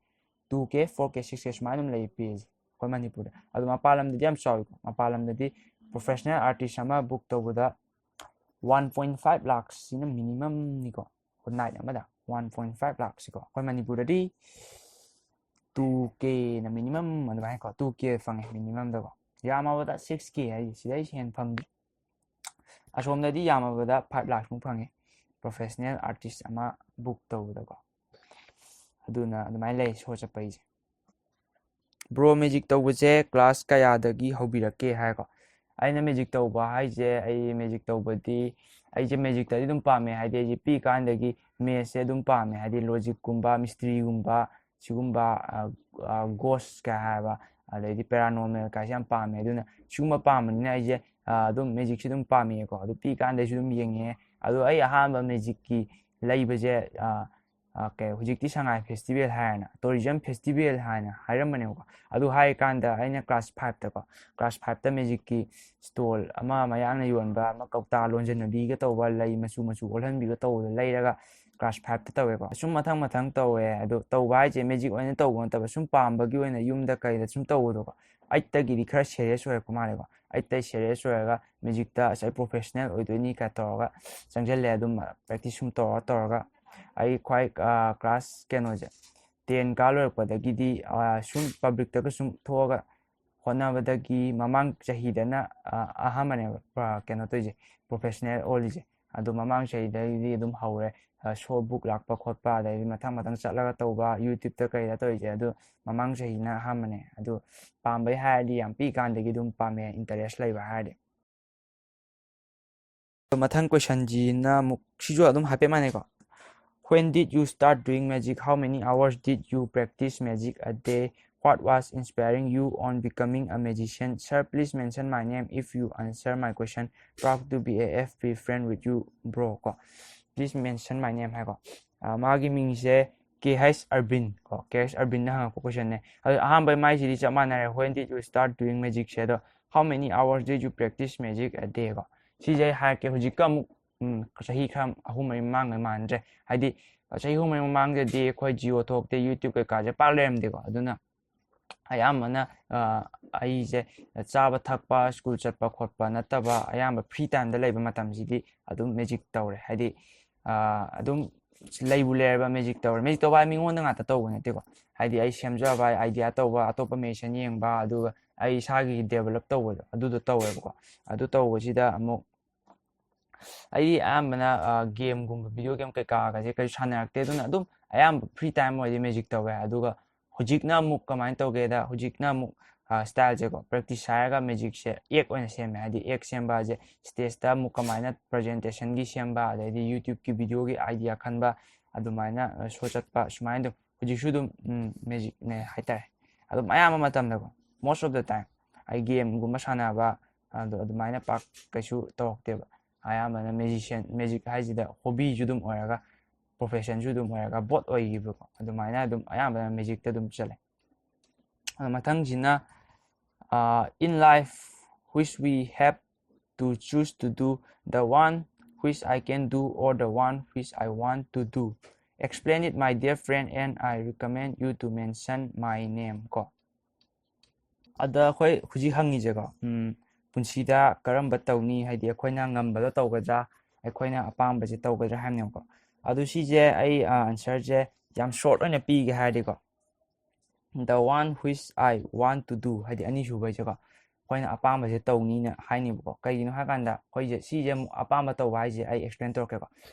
two K, four K, six K ꯁꯨꯃꯥꯏꯅ ꯑꯗꯨꯝ ꯂꯩ ꯄꯦꯁꯦ ꯑꯩꯈꯣꯏ ꯃꯅꯤꯄꯨꯔꯗ꯫ ꯑꯗꯣ ꯃꯄꯥꯟ ꯂꯝꯗꯗꯤ ꯌꯥꯝ ꯆꯥꯎꯋꯤꯀꯣ꯫ ꯃꯄꯥꯟ ꯂꯝꯗꯗꯤ professional artist ꯑꯃ ꯕꯨꯛ ꯇꯧꯕꯗ one point five lakhs ꯁꯤꯅ ꯃꯤꯅꯤꯃꯝꯅꯤꯀꯣ꯫ ꯅꯥꯏꯠ ꯑꯃꯗ one point five lakhs ꯁꯤꯀꯣ꯫ ꯑꯩꯈꯣꯏ ꯃꯅꯤꯄꯨꯔꯗꯗꯤ two K ꯅ ꯃꯤꯅꯤꯃꯝ ꯑꯗꯨꯃꯥꯏꯅꯀꯣ, two K ꯐꯪꯉꯦ ꯃꯤꯅꯤꯃꯝꯗꯀꯣ꯫ ꯌꯥꯝꯃꯕꯗ six K ꯍꯥꯏꯁꯦ, ꯁꯤꯗꯩ ꯍꯦꯟꯅ ꯐꯪꯗꯦ꯫ ꯑꯁꯣꯝꯗꯗꯤ ꯌꯥꯝꯃꯕꯗ five lakhs ꯃꯨꯛ ꯐꯪꯉꯦ, professional artist ꯑꯃ ꯕꯨꯛ ꯇꯧꯕꯗꯀꯣ꯫ ꯑꯗꯨꯅ ꯑꯗꯨꯃꯥꯏꯅ ꯂꯩ ꯁꯣ ꯆꯠꯄꯩꯁꯦ꯫ "ꯕ꯭ꯔꯣ, ꯃꯦꯖꯤꯛ ꯇꯧꯕꯁꯦ ꯀ꯭ꯂꯥꯁ ꯀꯌꯥꯗꯒꯤ ꯍꯧꯕꯤꯔꯛꯀꯦ?" ꯍꯥꯏꯀꯣ꯫ ꯑꯩꯅ ꯃꯦꯖꯤꯛ ꯇꯧꯕ ꯍꯥꯏꯁꯦ, ꯑꯩ ꯃꯦꯖꯤꯛ ꯇꯧꯕꯗꯤ, ꯑꯩꯁꯦ ꯃꯦꯖꯤꯛꯇꯗꯤ ꯑꯗꯨꯝ ꯄꯥꯝꯃꯦ꯫ ꯍꯥꯏꯗꯤ ꯑꯩꯁꯦ ꯄꯤꯛꯏꯀꯥꯟꯗꯒꯤ ꯃꯦꯠꯁꯁꯦ ꯑꯗꯨꯝ ꯄꯥꯝꯃꯦ꯫ ꯍꯥꯏꯗꯤ ꯂꯣꯖꯤꯛꯀꯨꯝꯕ, ꯃꯤꯁꯇ꯭ꯔꯤꯒꯨꯝꯕ, ꯁꯤꯒꯨꯝꯕ, ꯒꯣꯁ ꯀꯩ ꯍꯥꯏꯕ, ꯑꯗꯩꯗꯤ ꯄꯦꯔꯥꯅꯣꯔꯃꯦꯜ ꯀꯥꯏꯁꯦ ꯌꯥꯝ ꯄꯥꯝꯃꯦ꯫ ꯑꯗꯨꯅ ꯁꯤꯒꯨꯝꯕ ꯄꯥꯝꯕꯅꯤꯅ ꯑꯩꯁꯦ ꯑꯗꯨꯝ ꯃꯦꯖꯤꯛꯁꯦ ꯑꯗꯨꯝ ꯄꯥꯝꯃꯛꯑꯦꯀꯣ꯫ ꯑꯗꯨ ꯄꯤꯛꯏꯀꯥꯟꯗꯩꯁꯨ ꯑꯗꯨꯝ ꯌꯦꯡꯉꯛꯑꯦ꯫ ꯑꯗꯣ ꯑꯩ ꯑꯍꯥꯟꯕ ꯃꯦꯖꯤꯛꯀꯤ ꯂꯩꯕꯁꯦ ꯑ, ꯀꯩ, ꯍꯧꯖꯤꯛꯇꯤ ꯁꯉꯥꯏ ꯐꯦꯁꯇꯤꯚꯦꯜ ꯍꯥꯏꯔꯅ, ꯇꯨꯔꯤꯖꯝ ꯐꯦꯁꯇꯤꯚꯦꯜ ꯍꯥꯏꯅ ꯍꯥꯏꯔꯝꯕꯅꯦꯕꯀꯣ꯫ ꯑꯗꯨ ꯍꯥꯏꯔꯤꯀꯥꯟꯗ ꯑꯩꯅ ꯀ꯭ꯂꯥꯁ ꯐꯥꯏꯚꯇꯀꯣ, ꯀ꯭ꯂꯥꯁ ꯐꯥꯏꯚꯇ ꯃꯦꯖꯤꯛꯀꯤ ꯁ꯭ꯇꯣꯜ ꯑꯃ ꯃꯌꯥꯡꯅ ꯌꯣꯟꯕ ꯑꯃ, ꯀꯧꯇꯥ ꯂꯣꯟꯖꯟꯅꯕꯤꯒ ꯇꯧꯕ, ꯂꯩ ꯃꯆꯨ ꯃꯆꯨ ꯑꯣꯜꯍꯟꯕꯤꯒ ꯇꯧꯕꯗꯣ ꯂꯩꯔꯒ ꯀ꯭ꯂꯥꯁ ꯐꯥꯏꯚꯇ ꯇꯧꯋꯦꯀꯣ꯫ ꯁꯨꯝ ꯃꯊꯪ ꯃꯊꯪ ꯇꯧꯋꯦ꯫ ꯑꯗꯣ ꯇꯧꯕ ꯍꯥꯏꯁꯦ ꯃꯦꯖꯤꯛ ꯑꯣꯏꯅ ꯇꯧꯕ ꯅꯠꯇꯕ, ꯁꯨꯝ ꯄꯥꯝꯕꯒꯤ ꯑꯣꯏꯅ ꯌꯨꯝꯗ ꯀꯩꯗ ꯁꯨꯝ ꯇꯧꯕꯗꯣꯀꯣ꯫ ꯑꯩꯠꯇꯒꯤꯗꯤ ꯈꯔ ꯁꯦꯔꯤꯌꯁ ꯑꯣꯏꯔꯛꯄ ꯃꯥꯜꯂꯦꯀꯣ꯫ ꯑꯩꯠꯇꯒꯤ ꯁꯦꯔꯤꯌꯁ ꯑꯣꯏꯔꯒ ꯃꯦꯖꯤꯛꯇ ꯑꯁ ꯑꯩ ꯄ꯭ꯔꯣꯐꯦꯁꯅꯦꯜ ꯑꯣꯏꯗꯣꯏꯅꯤ ꯀꯥꯏ ꯇꯧꯔꯒ ꯆꯪꯁꯤꯜꯂꯦ꯫ ꯑꯗꯨꯝ ꯄ꯭ꯔꯦꯛꯇꯤꯁ ꯁꯨꯝ ꯇꯧꯔ ꯇꯧꯔꯒ ꯑꯩ ꯈ꯭ꯋꯥꯏ, ꯑ, ꯀ꯭ꯂꯥꯁ ꯀꯩꯅꯣꯁꯦ, ꯇꯦꯟ ꯀꯥ ꯂꯣꯏꯔꯛꯄꯗꯒꯤꯗꯤ, ꯑ, ꯁꯨꯝ ꯄꯕ꯭ꯂꯤꯛꯇꯒ ꯁꯨꯝ ꯊꯣꯛꯑꯒ ꯍꯣꯠꯅꯕꯗꯒꯤ ꯃꯃꯥꯡ ꯆꯍꯤꯗꯅ, ꯑ, ꯑꯍꯥꯟꯕꯅꯦꯕ, ꯑ, ꯀꯩꯅꯣ ꯇꯧꯔꯤꯁꯦ, ꯄ꯭ꯔꯣꯐꯦꯁꯅꯦꯜ ꯑꯣꯜꯂꯤꯁꯦ꯫ ꯑꯗꯣ ꯃꯃꯥꯡ ꯆꯍꯤꯗꯒꯤꯗꯤ ꯑꯗꯨꯝ ꯍꯧꯔꯦ꯫ ꯑ, ꯁꯣ ꯕꯨꯛ ꯂꯥꯛꯄ ꯈꯣꯠꯄ, ꯑꯗꯩꯗꯤ ꯃꯊꯪ ꯃꯊꯪ ꯆꯠꯂꯒ ꯇꯧꯕ, YouTube-ꯇ ꯀꯩꯗ ꯇꯧꯔꯤꯁꯦ꯫ ꯑꯗꯨ ꯃꯃꯥꯡ ꯆꯍꯤꯅ ꯑꯍꯥꯟꯕꯅꯦ꯫ ꯑꯗꯨ ꯄꯥꯝꯕꯩ ꯍꯥꯏꯔꯗꯤ ꯌꯥꯝ ꯄꯤꯛꯏꯀꯥꯟꯗꯒꯤ ꯑꯗꯨꯝ ꯄꯥꯝꯃꯦ, ꯏꯟꯇꯔꯦꯁ ꯂꯩꯕ ꯍꯥꯏꯔꯗꯤ꯫ ꯑꯗꯣ ꯃꯊꯪ ꯀꯣꯏꯁꯟꯁꯤꯅ ꯑꯃꯨꯛ, ꯁꯤꯁꯨ ꯑꯗꯨꯝ ꯍꯥꯏꯐꯦꯠ ꯃꯥꯟꯅꯩꯀꯣ꯫ When did you start doing magic? How many hours did you practice magic a day? What was inspiring you on becoming a magician? Sir, please mention my name if you answer my question. Proud to be a F B friend with you, bro. ꯀꯣ, please mention my name ꯍꯥꯏꯀꯣ꯫ ꯑ, ꯃꯥꯒꯤ ꯃꯤꯡꯁꯦ ꯀꯦ H ꯑꯔꯕꯤꯟ ꯀꯣ, ꯀꯦ H ꯑꯔꯕꯤꯟꯅ ꯍꯪꯉꯛꯄ ꯀꯣꯏꯁꯟꯅꯦ꯫ ꯑꯗꯣ ꯑꯍꯥꯟꯕ ꯃꯥꯏꯁꯤꯗꯤ ꯆꯞ ꯃꯥꯟꯅꯔꯦ, "When did you start doing magic?" ꯁꯦ꯫ ꯑꯗꯣ, "How many hours did you practice magic a day?" ꯀꯣ, ꯁꯤꯁꯦ ꯑꯩ ꯍꯥꯏꯔꯛꯀꯦ꯫ ꯍꯧꯖꯤꯛꯀ ꯑꯃꯨꯛ, ꯎꯝ, ꯆꯍꯤ ꯈꯔ ꯑꯍꯨꯝ ꯃꯔꯤ ꯃꯃꯥꯡꯒ ꯃꯥꯟꯅꯗ꯭ꯔꯦ꯫ ꯍꯥꯏꯗꯤ, ꯆꯍꯤ ꯑꯍꯨꯝ ꯃꯔꯤ ꯃꯃꯥꯡꯗꯗꯤ ꯑꯩꯈꯣꯏ ꯖꯤꯑꯣ ꯊꯣꯛꯇꯦ, YouTube ꯀꯩꯀꯥꯁꯦ ꯄꯥꯛ ꯂꯩꯔꯝꯗꯦꯀꯣ꯫ ꯑꯗꯨꯅ ꯑꯌꯥꯝꯕꯅ, ꯑ, ꯑꯩꯁꯦ ꯆꯥꯕ ꯊꯛꯄ, ꯁ꯭ꯀꯨꯜ ꯆꯠꯄ ꯈꯣꯠꯄ ꯅꯠꯇꯕ ꯑꯌꯥꯝꯕ ꯐ꯭ꯔꯤ ꯇꯥꯏꯝꯗ ꯂꯩꯕ ꯃꯇꯝꯁꯤꯗꯤ ꯑꯗꯨꯝ ꯃꯦꯖꯤꯛ ꯇꯧꯔꯦ꯫ ꯍꯥꯏꯗꯤ, ꯑ, ꯑꯗꯨꯝ ꯂꯩꯕꯨ ꯂꯩꯔꯕ ꯃꯦꯖꯤꯛ ꯇꯧꯔꯦ꯫ ꯃꯦꯖꯤꯛ ꯇꯧꯕ ꯍꯥꯏ ꯃꯤꯉꯣꯟꯗ ꯉꯥꯛꯇ ꯇꯧꯕ ꯅꯠꯇꯦꯀꯣ꯫ ꯍꯥꯏꯗꯤ ꯑꯩ ꯁꯦꯝꯖꯕ, ꯑꯥꯏꯗꯤꯌꯥ ꯇꯧꯕ, ꯑꯇꯣꯞꯄ ꯃꯦꯖꯤꯁꯤꯌꯟ ꯌꯦꯡꯕ, ꯑꯗꯨꯒ ꯑꯩ ꯏꯁꯥꯒꯤ ꯗꯦꯕꯂꯞ ꯇꯧꯕꯗꯣ, ꯑꯗꯨꯗꯣ ꯇꯧꯋꯦꯕꯀꯣ꯫ ꯑꯗꯨ ꯇꯧꯕꯁꯤꯗ ꯑꯃꯨꯛ ꯑꯩꯗꯤ ꯑꯌꯥꯝꯕꯅ, ꯑ, ꯒꯦꯝꯒꯨꯝꯕ, ꯚꯤꯗꯤꯑꯣ ꯒꯦꯝ ꯀꯩꯀꯥꯒꯁꯦ ꯀꯩꯁꯨ ꯁꯥꯟꯅꯔꯛꯇꯦ꯫ ꯑꯗꯨꯅ ꯑꯗꯨꯝ ꯑꯌꯥꯝꯕ ꯐ꯭ꯔꯤ ꯇꯥꯏꯝ ꯑꯣꯏꯔꯗꯤ ꯃꯦꯖꯤꯛ ꯇꯧꯋꯦ꯫ ꯑꯗꯨꯒ ꯍꯧꯖꯤꯛꯅ ꯑꯃꯨꯛ ꯀꯃꯥꯏꯅ ꯇꯧꯒꯦꯗ, ꯍꯧꯖꯤꯛꯅ ꯑꯃꯨꯛ, ꯑ, ꯁ꯭ꯇꯥꯏꯜꯁꯦꯀꯣ, ꯄ꯭ꯔꯦꯛꯇꯤꯁ ꯍꯥꯏꯔꯒ ꯃꯦꯖꯤꯛꯁꯦ ꯑꯦꯛ ꯑꯣꯏꯅ ꯁꯦꯝꯃꯦ꯫ ꯍꯥꯏꯗꯤ ꯑꯦꯛ ꯁꯦꯝꯕ ꯍꯥꯏꯁꯦ ꯁ꯭ꯇꯦꯖꯇ ꯑꯃꯨꯛ ꯀꯃꯥꯏꯅ ꯄ꯭ꯔꯖꯦꯟꯇꯦꯁꯟꯒꯤ ꯁꯦꯝꯕ, ꯑꯗꯩꯗꯤ YouTube-ꯀꯤ ꯚꯤꯗꯤꯑꯣꯒꯤ ꯑꯥꯏꯗꯤꯌꯥ ꯈꯟꯕ, ꯑꯗꯨꯃꯥꯏꯅ, ꯑ, ꯁꯣ ꯆꯠꯄ, ꯁꯨꯃꯥꯏꯅ ꯑꯗꯨꯝ ꯍꯧꯖꯤꯛꯁꯨ ꯑꯗꯨꯝ, ꯎꯝ, ꯃꯦꯖꯤꯛꯅꯦ ꯍꯥꯏꯇꯥꯔꯦ꯫ ꯑꯗꯨꯝ ꯑꯌꯥꯝꯕ ꯃꯇꯝꯗꯀꯣ, most of the time, ꯑꯩ ꯒꯦꯝꯒꯨꯝꯕ ꯁꯥꯟꯅꯕ, ꯑꯗꯣ ꯑꯗꯨꯃꯥꯏꯅ ꯄꯥꯛ ꯀꯩꯁꯨ ꯇꯧꯔꯛꯇꯦꯕ꯫ ꯑꯌꯥꯝꯕꯅ ꯃꯦꯖꯤꯁꯤꯌꯟ, ꯃꯦꯖꯤꯛ ꯍꯥꯏꯁꯤꯗ ꯍꯣꯕꯤꯁꯨ ꯑꯗꯨꯝ ꯑꯣꯏꯔꯒ, professionꯁꯨ ꯑꯗꯨꯝ ꯑꯣꯏꯔꯒ both ꯑꯣꯏꯈꯤꯕꯀꯣ꯫ ꯑꯗꯨꯃꯥꯏꯅ ꯑꯗꯨꯝ ꯑꯌꯥꯝꯕꯅ magicꯇ ꯑꯗꯨꯝ ꯆꯠꯂꯦ꯫ ꯑꯗꯣ ꯃꯊꯪꯁꯤꯅ, uh, in life which we have to choose to do, the one which I can do or the one which I want to do. Explain it, my dear friend, and I recommend you to mention my name ꯀꯣ꯫ ꯑꯗ ꯑꯩꯈꯣꯏ ꯍꯧꯖꯤꯛ ꯍꯪꯉꯤꯁꯦꯀꯣ, ꯎꯝ, ꯄꯨꯟꯁꯤꯗ ꯀꯔꯝꯕ ꯇꯧꯅꯤ, ꯍꯥꯏꯗꯤ ꯑꯩꯈꯣꯏꯅ ꯉꯝꯕꯗꯣ ꯇꯧꯒꯗ꯭ꯔꯥ, ꯑꯩꯈꯣꯏꯅ ꯑꯄꯥꯝꯕꯁꯦ ꯇꯧꯒꯗ꯭ꯔꯥ ꯍꯥꯏꯕꯅꯦꯕꯀꯣ꯫ ꯑꯗꯨ ꯁꯤꯁꯦ ꯑꯩ, ꯑ, answerꯁꯦ ꯌꯥꯝ short ꯑꯣꯏꯅ ꯄꯤꯒꯦ ꯍꯥꯏꯔꯗꯤꯀꯣ, the one which I want to do, ꯍꯥꯏꯗꯤ ꯑꯅꯤꯁꯨꯕꯩꯁꯦꯀꯣ, ꯑꯩꯈꯣꯏꯅ ꯑꯄꯥꯝꯕꯁꯦ ꯇꯧꯅꯤꯅ ꯍꯥꯏꯅꯦꯕꯀꯣ꯫ ꯀꯩꯒꯤꯅꯣ ꯍꯥꯏꯀꯥꯟꯗ ꯑꯩꯈꯣꯏꯁꯦ ꯁꯤꯁꯦ ꯑꯃꯨꯛ ꯑꯄꯥꯝꯕ ꯇꯧꯕ ꯍꯥꯏꯁꯦ ꯑꯩ explain ꯇꯧꯔꯛꯀꯦꯀꯣ꯫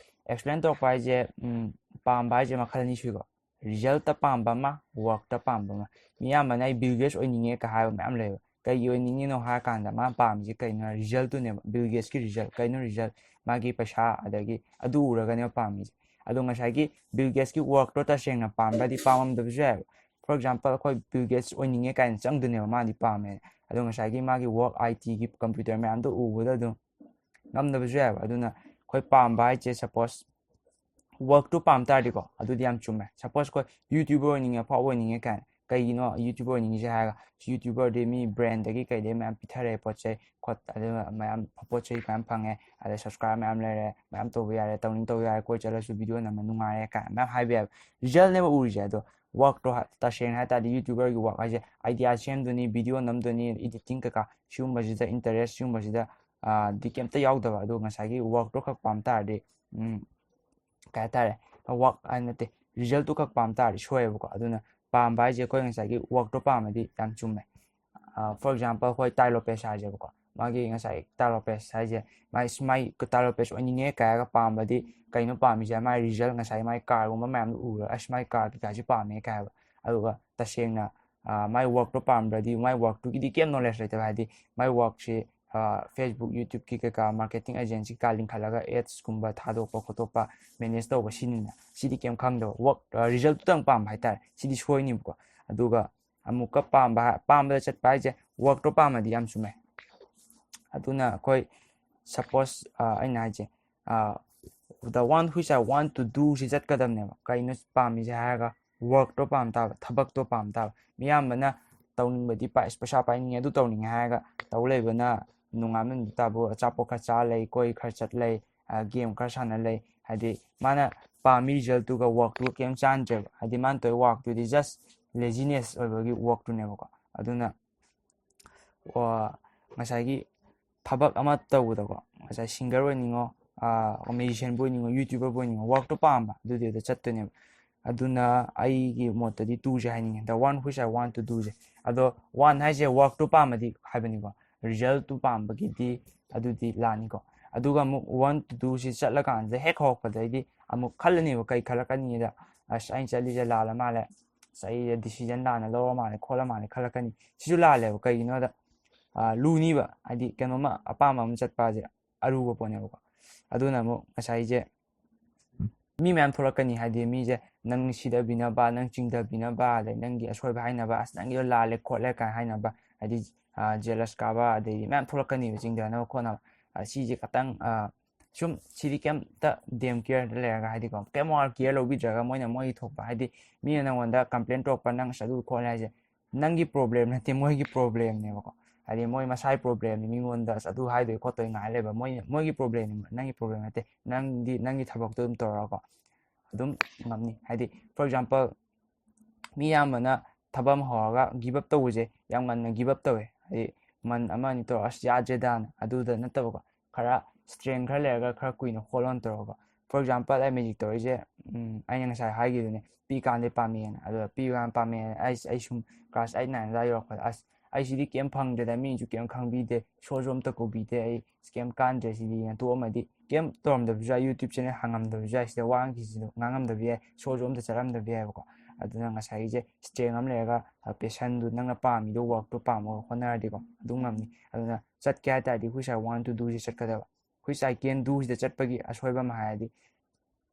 Explain ꯇꯧꯔꯛꯄ ꯍꯥꯏꯁꯦ, ꯎꯝ, ꯄꯥꯝꯕ ꯍꯥꯏꯁꯦ ꯃꯈꯜ ꯑꯅꯤ ꯁꯨꯏꯀꯣ꯫ Resultꯇ ꯄꯥꯝꯕ ꯑꯃ, workꯇ ꯄꯥꯝꯕ ꯑꯃ꯫ ꯃꯤ ꯑꯌꯥꯝꯕꯅ "ꯑꯩ Bill Gates ꯑꯣꯏꯅꯤꯡꯉꯦ" ꯀ ꯍꯥꯏꯕ ꯃꯌꯥꯝ ꯂꯩꯌꯦꯕ꯫ ꯀꯩꯒꯤ ꯑꯣꯏꯅꯤꯡꯉꯤꯅꯣ ꯍꯥꯏꯔ ꯀꯥꯟꯗ ꯃꯥꯅ ꯄꯥꯝꯃꯤꯁꯦ ꯀꯩꯅꯣ? Resultꯇꯨꯅꯦꯕ꯫ Bill Gatesꯀꯤ result꯫ ꯀꯩꯅꯣ result? ꯃꯥꯒꯤ ꯄꯩꯁꯥ, ꯑꯗꯒꯤ ꯑꯗꯨ ꯎꯔꯒꯅꯦꯕ ꯄꯥꯝꯃꯤꯁꯦ꯫ ꯑꯗꯣ ꯉꯁꯥꯏꯒꯤ Bill Gatesꯀꯤ workꯇꯣ ꯇꯁꯦꯡꯅ ꯄꯥꯝꯕ꯭ꯔꯗꯤ ꯄꯥꯝꯃꯝꯗꯕꯁꯨ ꯌꯥꯏꯑꯕ꯫ For example, ꯑꯩꯈꯣꯏ Bill Gates ꯑꯣꯏꯅꯤꯡꯉꯦ ꯀꯥꯏꯅ ꯆꯪꯗꯣꯏꯅꯦꯕ, ꯃꯥꯗꯤ ꯄꯥꯝꯃꯦ꯫ ꯑꯗꯣ ꯉꯁꯥꯏꯒꯤ ꯃꯥꯒꯤ work, ITꯒꯤ computer ꯃꯌꯥꯝꯗꯣ ꯎꯕꯗ ꯑꯗꯨꯝ ꯉꯝꯗꯕꯁꯨ ꯌꯥꯏꯑꯕ꯫ ꯑꯗꯨꯅ ꯑꯩꯈꯣꯏ ꯄꯥꯝꯕ ꯍꯥꯏꯁꯦ, suppose workꯇꯨ ꯄꯥꯝ ꯇꯥꯔꯗꯤꯀꯣ, ꯑꯗꯨꯗꯤ ꯌꯥꯝ ꯆꯨꯝꯃꯦ꯫ Suppose ꯑꯩꯈꯣꯏ YouTuber ꯑꯣꯏꯅꯤꯡꯉꯦ, ꯑꯐꯥꯎꯕ ꯑꯣꯏꯅꯤꯡꯉꯦ ꯀꯥꯏꯅ꯫ ꯀꯩꯒꯤꯅꯣ YouTuber ꯑꯣꯏꯅꯤꯡꯉꯤꯁꯦ ꯍꯥꯏꯔꯒ, YouTuberꯗꯤ ꯃꯤ brandꯗꯒꯤ ꯀꯩꯗꯒꯤ ꯃꯌꯥꯝ ꯄꯤꯊꯔꯛꯑꯦ ꯄꯣꯠ ꯆꯩ ꯈꯣꯠ, ꯑꯗꯨꯒ ꯃꯌꯥꯝ ꯄꯣꯠ ꯆꯩ ꯃꯌꯥꯝ ꯐꯪꯉꯦ, ꯑꯗꯩ subscribe ꯃꯌꯥꯝ ꯂꯩꯔꯦ, ꯃꯌꯥꯝ ꯇꯧꯕ ꯌꯥꯔꯦ, ꯇꯧꯅꯤꯡ ꯇꯧ ꯌꯥꯔꯦ, ꯀꯣꯏ ꯆꯠꯂꯁꯨ video ꯅꯝꯕ ꯅꯨꯡꯉꯥꯏꯔꯦ ꯀꯥꯏꯅ ꯃꯌꯥꯝ ꯍꯥꯏꯕ ꯌꯥꯏꯕ꯫ Resultꯅꯦꯕ ꯎꯔꯤꯁꯦ꯫ ꯑꯗꯣ workꯇꯣ ꯍꯥ-, ꯇꯁꯦꯡꯅ ꯍꯥꯏ ꯇꯥꯔꯗꯤ YouTuberꯒꯤ work ꯍꯥꯏꯁꯦ idea ꯁꯦꯝꯗꯣꯏꯅꯤ, video ꯅꯝꯗꯣꯏꯅꯤ, editing ꯀꯩꯀꯥ, ꯁꯤꯒꯨꯝꯕꯁꯤꯗ interest, ꯁꯤꯒꯨꯝꯕꯁꯤꯗ, ꯑ, ꯗꯤ ꯀꯩꯝꯇ ꯌꯥꯎꯗꯕ꯫ ꯑꯗꯣ ꯉꯁꯥꯏꯒꯤ workꯇꯣ ꯈꯛ ꯄꯥꯝ ꯇꯥꯔꯗꯤ, ꯎꯝ, ꯀꯩ ꯍꯥꯏꯇꯥꯔꯦ, work ꯍꯥꯏ ꯅꯠꯇꯦ, resultꯇꯨ ꯈꯛ ꯄꯥꯝ ꯇꯥꯔꯗꯤ ꯁꯣꯏꯑꯦꯕꯀꯣ꯫ ꯑꯗꯨꯅ ꯄꯥꯝꯕ ꯍꯥꯏꯁꯦ ꯑꯩꯈꯣꯏ ꯉꯁꯥꯏꯒꯤ workꯇꯣ ꯄꯥꯝꯃꯗꯤ ꯌꯥꯝ ꯆꯨꯝꯃꯦ꯫ ꯑ, for example, ꯑꯩꯈꯣꯏ Tai Lopez ꯍꯥꯏꯁꯦꯕꯀꯣ, ꯃꯥꯒꯤ ꯉꯁꯥꯏ Tai Lopez ꯍꯥꯏꯁꯦ, ꯃꯥꯏ, ꯃꯥꯏ Tai Lopez ꯑꯣꯏꯅꯤꯡꯉꯦ ꯀꯥꯏꯔꯒ ꯄꯥꯝꯕꯗꯤ ꯀꯩꯅꯣ ꯄꯥꯝꯃꯤꯁꯦ? ꯃꯥꯏ result, ꯉꯁꯥꯏ ꯃꯥꯏ carꯒꯨꯝꯕ ꯃꯌꯥꯝꯗꯣ ꯎꯔꯒ, "ꯑꯁ, ꯃꯥꯏ car ꯀꯩꯀꯥꯁꯦ ꯄꯥꯝꯃꯦ" ꯀꯥꯏ ꯍꯥꯏꯕ꯫ ꯑꯗꯨꯒ ꯇꯁꯦꯡꯅ, ꯑ, ꯃꯥꯏ workꯇꯣ ꯄꯥꯝꯗ꯭ꯔꯗꯤ, ꯃꯥꯏ workꯇꯨꯒꯤꯗꯤ ꯀꯩꯝ knowledge ꯂꯩꯇꯕ, ꯍꯥꯏꯗꯤ ꯃꯥꯏ workꯁꯤ, ꯑ, Facebook, YouTubeꯀꯤ ꯀꯩꯀꯥ marketing agency ꯀꯩꯀꯥ ꯂꯤꯡꯈꯠꯂꯒ adsꯀꯨꯝꯕ ꯊꯥꯗꯣꯛꯄ ꯈꯣꯠꯇꯣꯛꯄ manage ꯇꯧꯕ ꯁꯤꯅꯤꯅ, ꯁꯤꯗꯤ ꯀꯩꯝ ꯈꯪꯗꯕ, work, ꯑ, resultꯇꯨꯇꯪ ꯄꯥꯝꯕ ꯍꯥꯏꯇꯥꯔꯦ, ꯁꯤꯗꯤ ꯁꯣꯏꯅꯤꯕꯀꯣ꯫ ꯑꯗꯨꯒ ꯑꯃꯨꯛꯀ ꯄꯥꯝꯕ ꯍꯥꯏ-, ꯄꯥꯝꯕꯗ ꯆꯠꯄ ꯍꯥꯏꯁꯦ workꯇꯣ ꯄꯥꯝꯃꯗꯤ ꯌꯥꯝ ꯆꯨꯝꯃꯦ꯫ ꯑꯗꯨꯅ ꯑꯩꯈꯣꯏ suppose, ꯑ, ꯑꯩꯅ ꯍꯥꯏꯁꯦ, ꯑ, the one which I want to do ꯁꯤ ꯆꯠꯀꯗꯕꯅꯦꯕ꯫ ꯀꯩꯅꯣ ꯄꯥꯝꯃꯤꯁꯦ ꯍꯥꯏꯔꯒ workꯇꯣ ꯄꯥꯝ ꯇꯥꯕ, ꯊꯕꯛꯇꯣ ꯄꯥꯝ ꯇꯥꯕ꯫ ꯃꯤꯌꯥꯝꯕꯅ ꯇꯧꯅꯤꯡꯕꯗꯤ ꯄꯥꯏ-, ꯄꯩꯁꯥ ꯄꯥꯏꯅꯤꯡꯉꯦ, ꯑꯗꯨ ꯇꯧꯅꯤꯡꯉꯦ ꯍꯥꯏꯔꯒ ꯇꯧ ꯂꯩꯕꯅ ꯅꯣꯡꯉꯥꯟꯕ ꯅꯨꯃꯤꯠ ꯇꯥꯕꯨ ꯑꯆꯥꯄꯣꯠ ꯈꯔ ꯆꯥ ꯂꯩ, ꯀꯣꯏ ꯈꯔ ꯆꯠ ꯂꯩ, game ꯈꯔ ꯁꯥꯟꯅ ꯂꯩ꯫ ꯍꯥꯏꯗꯤ ꯃꯥꯅ ꯄꯥꯝꯃꯤ resultꯇꯨꯒ workꯇꯨꯒ ꯀꯩꯝ ꯆꯥꯟꯗ꯭ꯔꯦꯕ꯫ ꯍꯥꯏꯗꯤ ꯃꯥꯅ ꯇꯧꯔꯤ workꯇꯨꯗꯤ just laziness ꯑꯣꯏꯕꯒꯤ workꯇꯨꯅꯦꯕꯀꯣ꯫ ꯑꯗꯨꯅ ꯉꯁꯥꯏꯒꯤ ꯊꯕꯛ ꯑꯃ ꯇꯧꯕꯗꯀꯣ, ꯉꯁꯥꯏ singer ꯑꯣꯏꯅꯤꯡꯉꯣ, musicianꯕꯨ ꯑꯣꯏꯅꯤꯡꯉꯣ, YouTuberꯕꯨ ꯑꯣꯏꯅꯤꯡꯉꯣ, workꯇꯣ ꯄꯥꯝꯕ, ꯑꯗꯨꯗꯤ ꯑꯗꯨ ꯆꯠꯇꯣꯏꯅꯦꯕ꯫ ꯑꯗꯨꯅ ꯑꯩꯒꯤ ꯃꯣꯠꯇꯗꯤ twoꯁꯦ ꯍꯥꯏꯅꯤꯡꯉꯦ, the one which I want to doꯁꯦ꯫ ꯑꯗꯣ one ꯍꯥꯏꯁꯦ workꯇꯣ ꯄꯥꯝꯃꯗꯤ ꯍꯥꯏꯕꯅꯤꯀꯣ, resultꯇꯨ ꯄꯥꯝꯕꯒꯤꯗꯤ ꯑꯗꯨꯗꯤ ꯂꯥꯟꯅꯤꯀꯣ꯫ ꯑꯗꯨꯒ ꯑꯃꯨꯛ one to twoꯁꯤ ꯆꯠꯂꯀꯥꯟꯁꯤꯗ ꯍꯦꯛ ꯍꯧꯔꯛꯄꯗꯩꯗꯤ ꯑꯃꯨꯛ ꯈꯜꯂꯅꯦꯕ, ꯀꯩ ꯈꯜꯂꯛꯀꯅꯤꯗ, "ꯑꯁ, ꯑꯩꯅ ꯆꯠꯂꯤꯁꯦ ꯂꯥꯜꯂ ꯃꯥꯜꯂꯦ, ꯑꯁ, ꯑꯩ decision ꯂꯥꯟꯅ ꯂꯧꯔ ꯃꯥꯜꯂꯦ, ꯈꯣꯠꯂ ꯃꯥꯜꯂꯦ" ꯈꯜꯂꯛꯀꯅꯤ꯫ ꯁꯤꯁꯨ ꯂꯥꯜꯂꯦꯕ꯫ ꯀꯩꯒꯤꯅꯣꯗ, ꯑ, ꯂꯨꯅꯤꯕ, ꯍꯥꯏꯗꯤ ꯀꯩꯅꯣꯝꯃ ꯑꯄꯥꯝꯕ ꯑꯃ ꯆꯠꯄ ꯍꯥꯏꯁꯦ ꯑꯔꯨꯕ ꯄꯣꯠꯅꯦꯕꯀꯣ꯫ ꯑꯗꯨꯅ ꯑꯃꯨꯛ ꯉꯁꯥꯏꯁꯦ ꯃꯤ ꯃꯌꯥꯝ ꯊꯣꯛꯂꯛꯀꯅꯤ, ꯍꯥꯏꯗꯤ ꯃꯤꯁꯦ ꯅꯪ ꯁꯤꯗꯕꯤꯅꯕ, ꯅꯪ ꯆꯤꯡꯊꯕꯤꯅꯕ, ꯑꯗꯩ ꯅꯪꯒꯤ ꯑꯁꯣꯏꯕ ꯍꯥꯏꯅꯕ, "ꯑꯁ, ꯅꯪꯒꯤꯗꯣ ꯂꯥꯜꯂꯦ ꯈꯣꯠꯂꯦ" ꯀꯥꯏꯅ ꯍꯥꯏꯅꯕ, ꯍꯥꯏꯗꯤ, ꯑ, jealous ꯀꯥꯕ, ꯑꯗꯩꯗꯤ ꯃꯌꯥꯝ ꯊꯣꯛꯂꯛꯀꯅꯤꯕ ꯆꯤꯡꯊꯅꯕ ꯈꯣꯠꯅꯕ꯫ ꯑ, ꯁꯤꯁꯦ ꯈꯇꯪ, ꯑ, ꯁꯨꯝ ꯁꯤꯗꯤ ꯀꯩꯝꯇ damn careꯗ ꯂꯩꯔꯒ, ꯍꯥꯏꯗꯤꯀꯣ, ꯀꯩꯝ ꯋꯥ care ꯂꯧꯕꯤꯗ꯭ꯔꯒ ꯃꯣꯏꯅ ꯃꯣꯏꯒꯤ ꯊꯣꯛꯄ, ꯍꯥꯏꯗꯤ ꯃꯤꯅ ꯅꯪꯉꯣꯟꯗ complain ꯇꯧꯔꯛꯄ, "ꯅꯪ ꯑꯁ ꯑꯗꯨ ꯈꯣꯠꯂꯦ" ꯍꯥꯏꯁꯦ ꯅꯪꯒꯤ problem ꯅꯠꯇꯦ, ꯃꯣꯏꯒꯤ problemꯅꯦꯕꯀꯣ꯫ ꯍꯥꯏꯗꯤ ꯃꯣꯏ ꯃꯁꯥꯒꯤ problemꯅꯤ, ꯃꯤꯉꯣꯟꯗ ꯑꯁ ꯑꯗꯨ ꯍꯥꯏꯗꯣꯏ ꯈꯣꯠꯇꯣꯏ ꯉꯥꯏ ꯂꯩꯕ, ꯃꯣꯏ, ꯃꯣꯏꯒꯤ problemꯅꯤ, ꯅꯪꯒꯤ problem ꯅꯠꯇꯦ꯫ ꯅꯪꯗꯤ ꯅꯪꯒꯤ ꯊꯕꯛꯇꯣ ꯑꯗꯨꯝ ꯇꯧꯔꯒꯀꯣ ꯑꯗꯨꯝ ꯉꯝꯅꯤ꯫ ꯍꯥꯏꯗꯤ, for example, ꯃꯤ ꯑꯌꯥꯝꯕꯅ ꯊꯕꯛ ꯑꯃ ꯍꯧꯔꯒ give up ꯇꯧꯕꯁꯦ ꯌꯥꯝ ꯉꯟꯅ give up ꯇꯧꯋꯦ꯫ ꯍꯥꯏꯗꯤ month ꯑꯃ ꯑꯅꯤ ꯇꯧꯔꯒ "ꯑꯁ, ꯌꯥꯗ꯭ꯔꯦꯗꯥꯅ", ꯑꯗꯨꯗ ꯅꯠꯇꯕꯀꯣ, ꯈꯔ strength ꯈꯔ ꯂꯩꯔꯒ ꯈꯔ ꯀꯨꯏꯅ hold on ꯇꯧꯔꯒ, for example, ꯑꯩ magic ꯇꯧꯔꯤꯁꯦ, ꯎꯝ, ꯑꯩꯅ ꯉꯁꯥꯏ ꯍꯥꯏꯈꯤꯗꯨꯅꯦ, ꯄꯤꯛꯏꯀꯥꯟꯗꯩ ꯄꯥꯝꯃꯦꯅ꯫ ꯑꯗꯨꯒ ꯄꯤꯛꯏꯀꯥꯟ ꯄꯥꯝꯃꯦꯅ ꯑꯩ, ꯑꯩ ꯁꯨꯝ class eight nine ꯑꯗꯨꯋꯥꯏ ꯌꯧꯔꯛꯄꯗ, "ꯑꯁ, ꯑꯩ ꯁꯤꯗꯤ ꯀꯩꯝ ꯐꯪꯗ꯭ꯔꯦꯗ, ꯃꯤꯅꯁꯨ ꯀꯩꯝ ꯈꯪꯕꯤꯗꯦ, ꯁꯣꯔꯁꯨ ꯑꯝꯇ ꯀꯧꯕꯤꯗꯦ, ꯑꯩ ꯀꯩꯝ ꯀꯥꯟꯗ꯭ꯔꯦ ꯁꯤꯗꯤꯅ" ꯇꯣꯛꯑꯝꯃꯗꯤ, ꯀꯩꯝ ꯇꯧꯔꯝꯗꯕꯁꯨ ꯌꯥꯏ, YouTube channel ꯍꯥꯡꯉꯝꯗꯕꯁꯨ ꯌꯥꯏ, ꯁꯤꯗ ꯋꯥ ꯉꯥꯡꯉꯤꯁꯤꯁꯨ ꯉꯥꯡꯉꯝꯗꯕ ꯌꯥꯏ, ꯁꯣꯔꯁꯨ ꯑꯝꯇ ꯆꯠꯂꯝꯗꯕ ꯌꯥꯏꯕꯀꯣ꯫ ꯑꯗꯨꯅ ꯉꯁꯥꯏꯒꯤꯁꯦ strength ꯑꯃ ꯂꯩꯔꯒ, ꯑ, passionꯗꯨ, ꯅꯪꯅ ꯄꯥꯝꯃꯤꯗꯣ, workꯇꯣ ꯄꯥꯝꯃꯒ ꯍꯣꯠꯅꯔꯗꯤꯀꯣ, ꯑꯗꯨꯝ ꯉꯝꯅꯤ꯫ ꯑꯗꯨꯅ ꯆꯠꯀꯦ ꯍꯥꯏ ꯇꯥꯔꯗꯤ which I want to doꯁꯤ ꯆꯠꯀꯗꯕ꯫ Which I can doꯁꯤꯗ ꯆꯠꯄꯒꯤ ꯑꯁꯣꯏꯕ ꯑꯃ ꯍꯥꯏꯔꯗꯤ,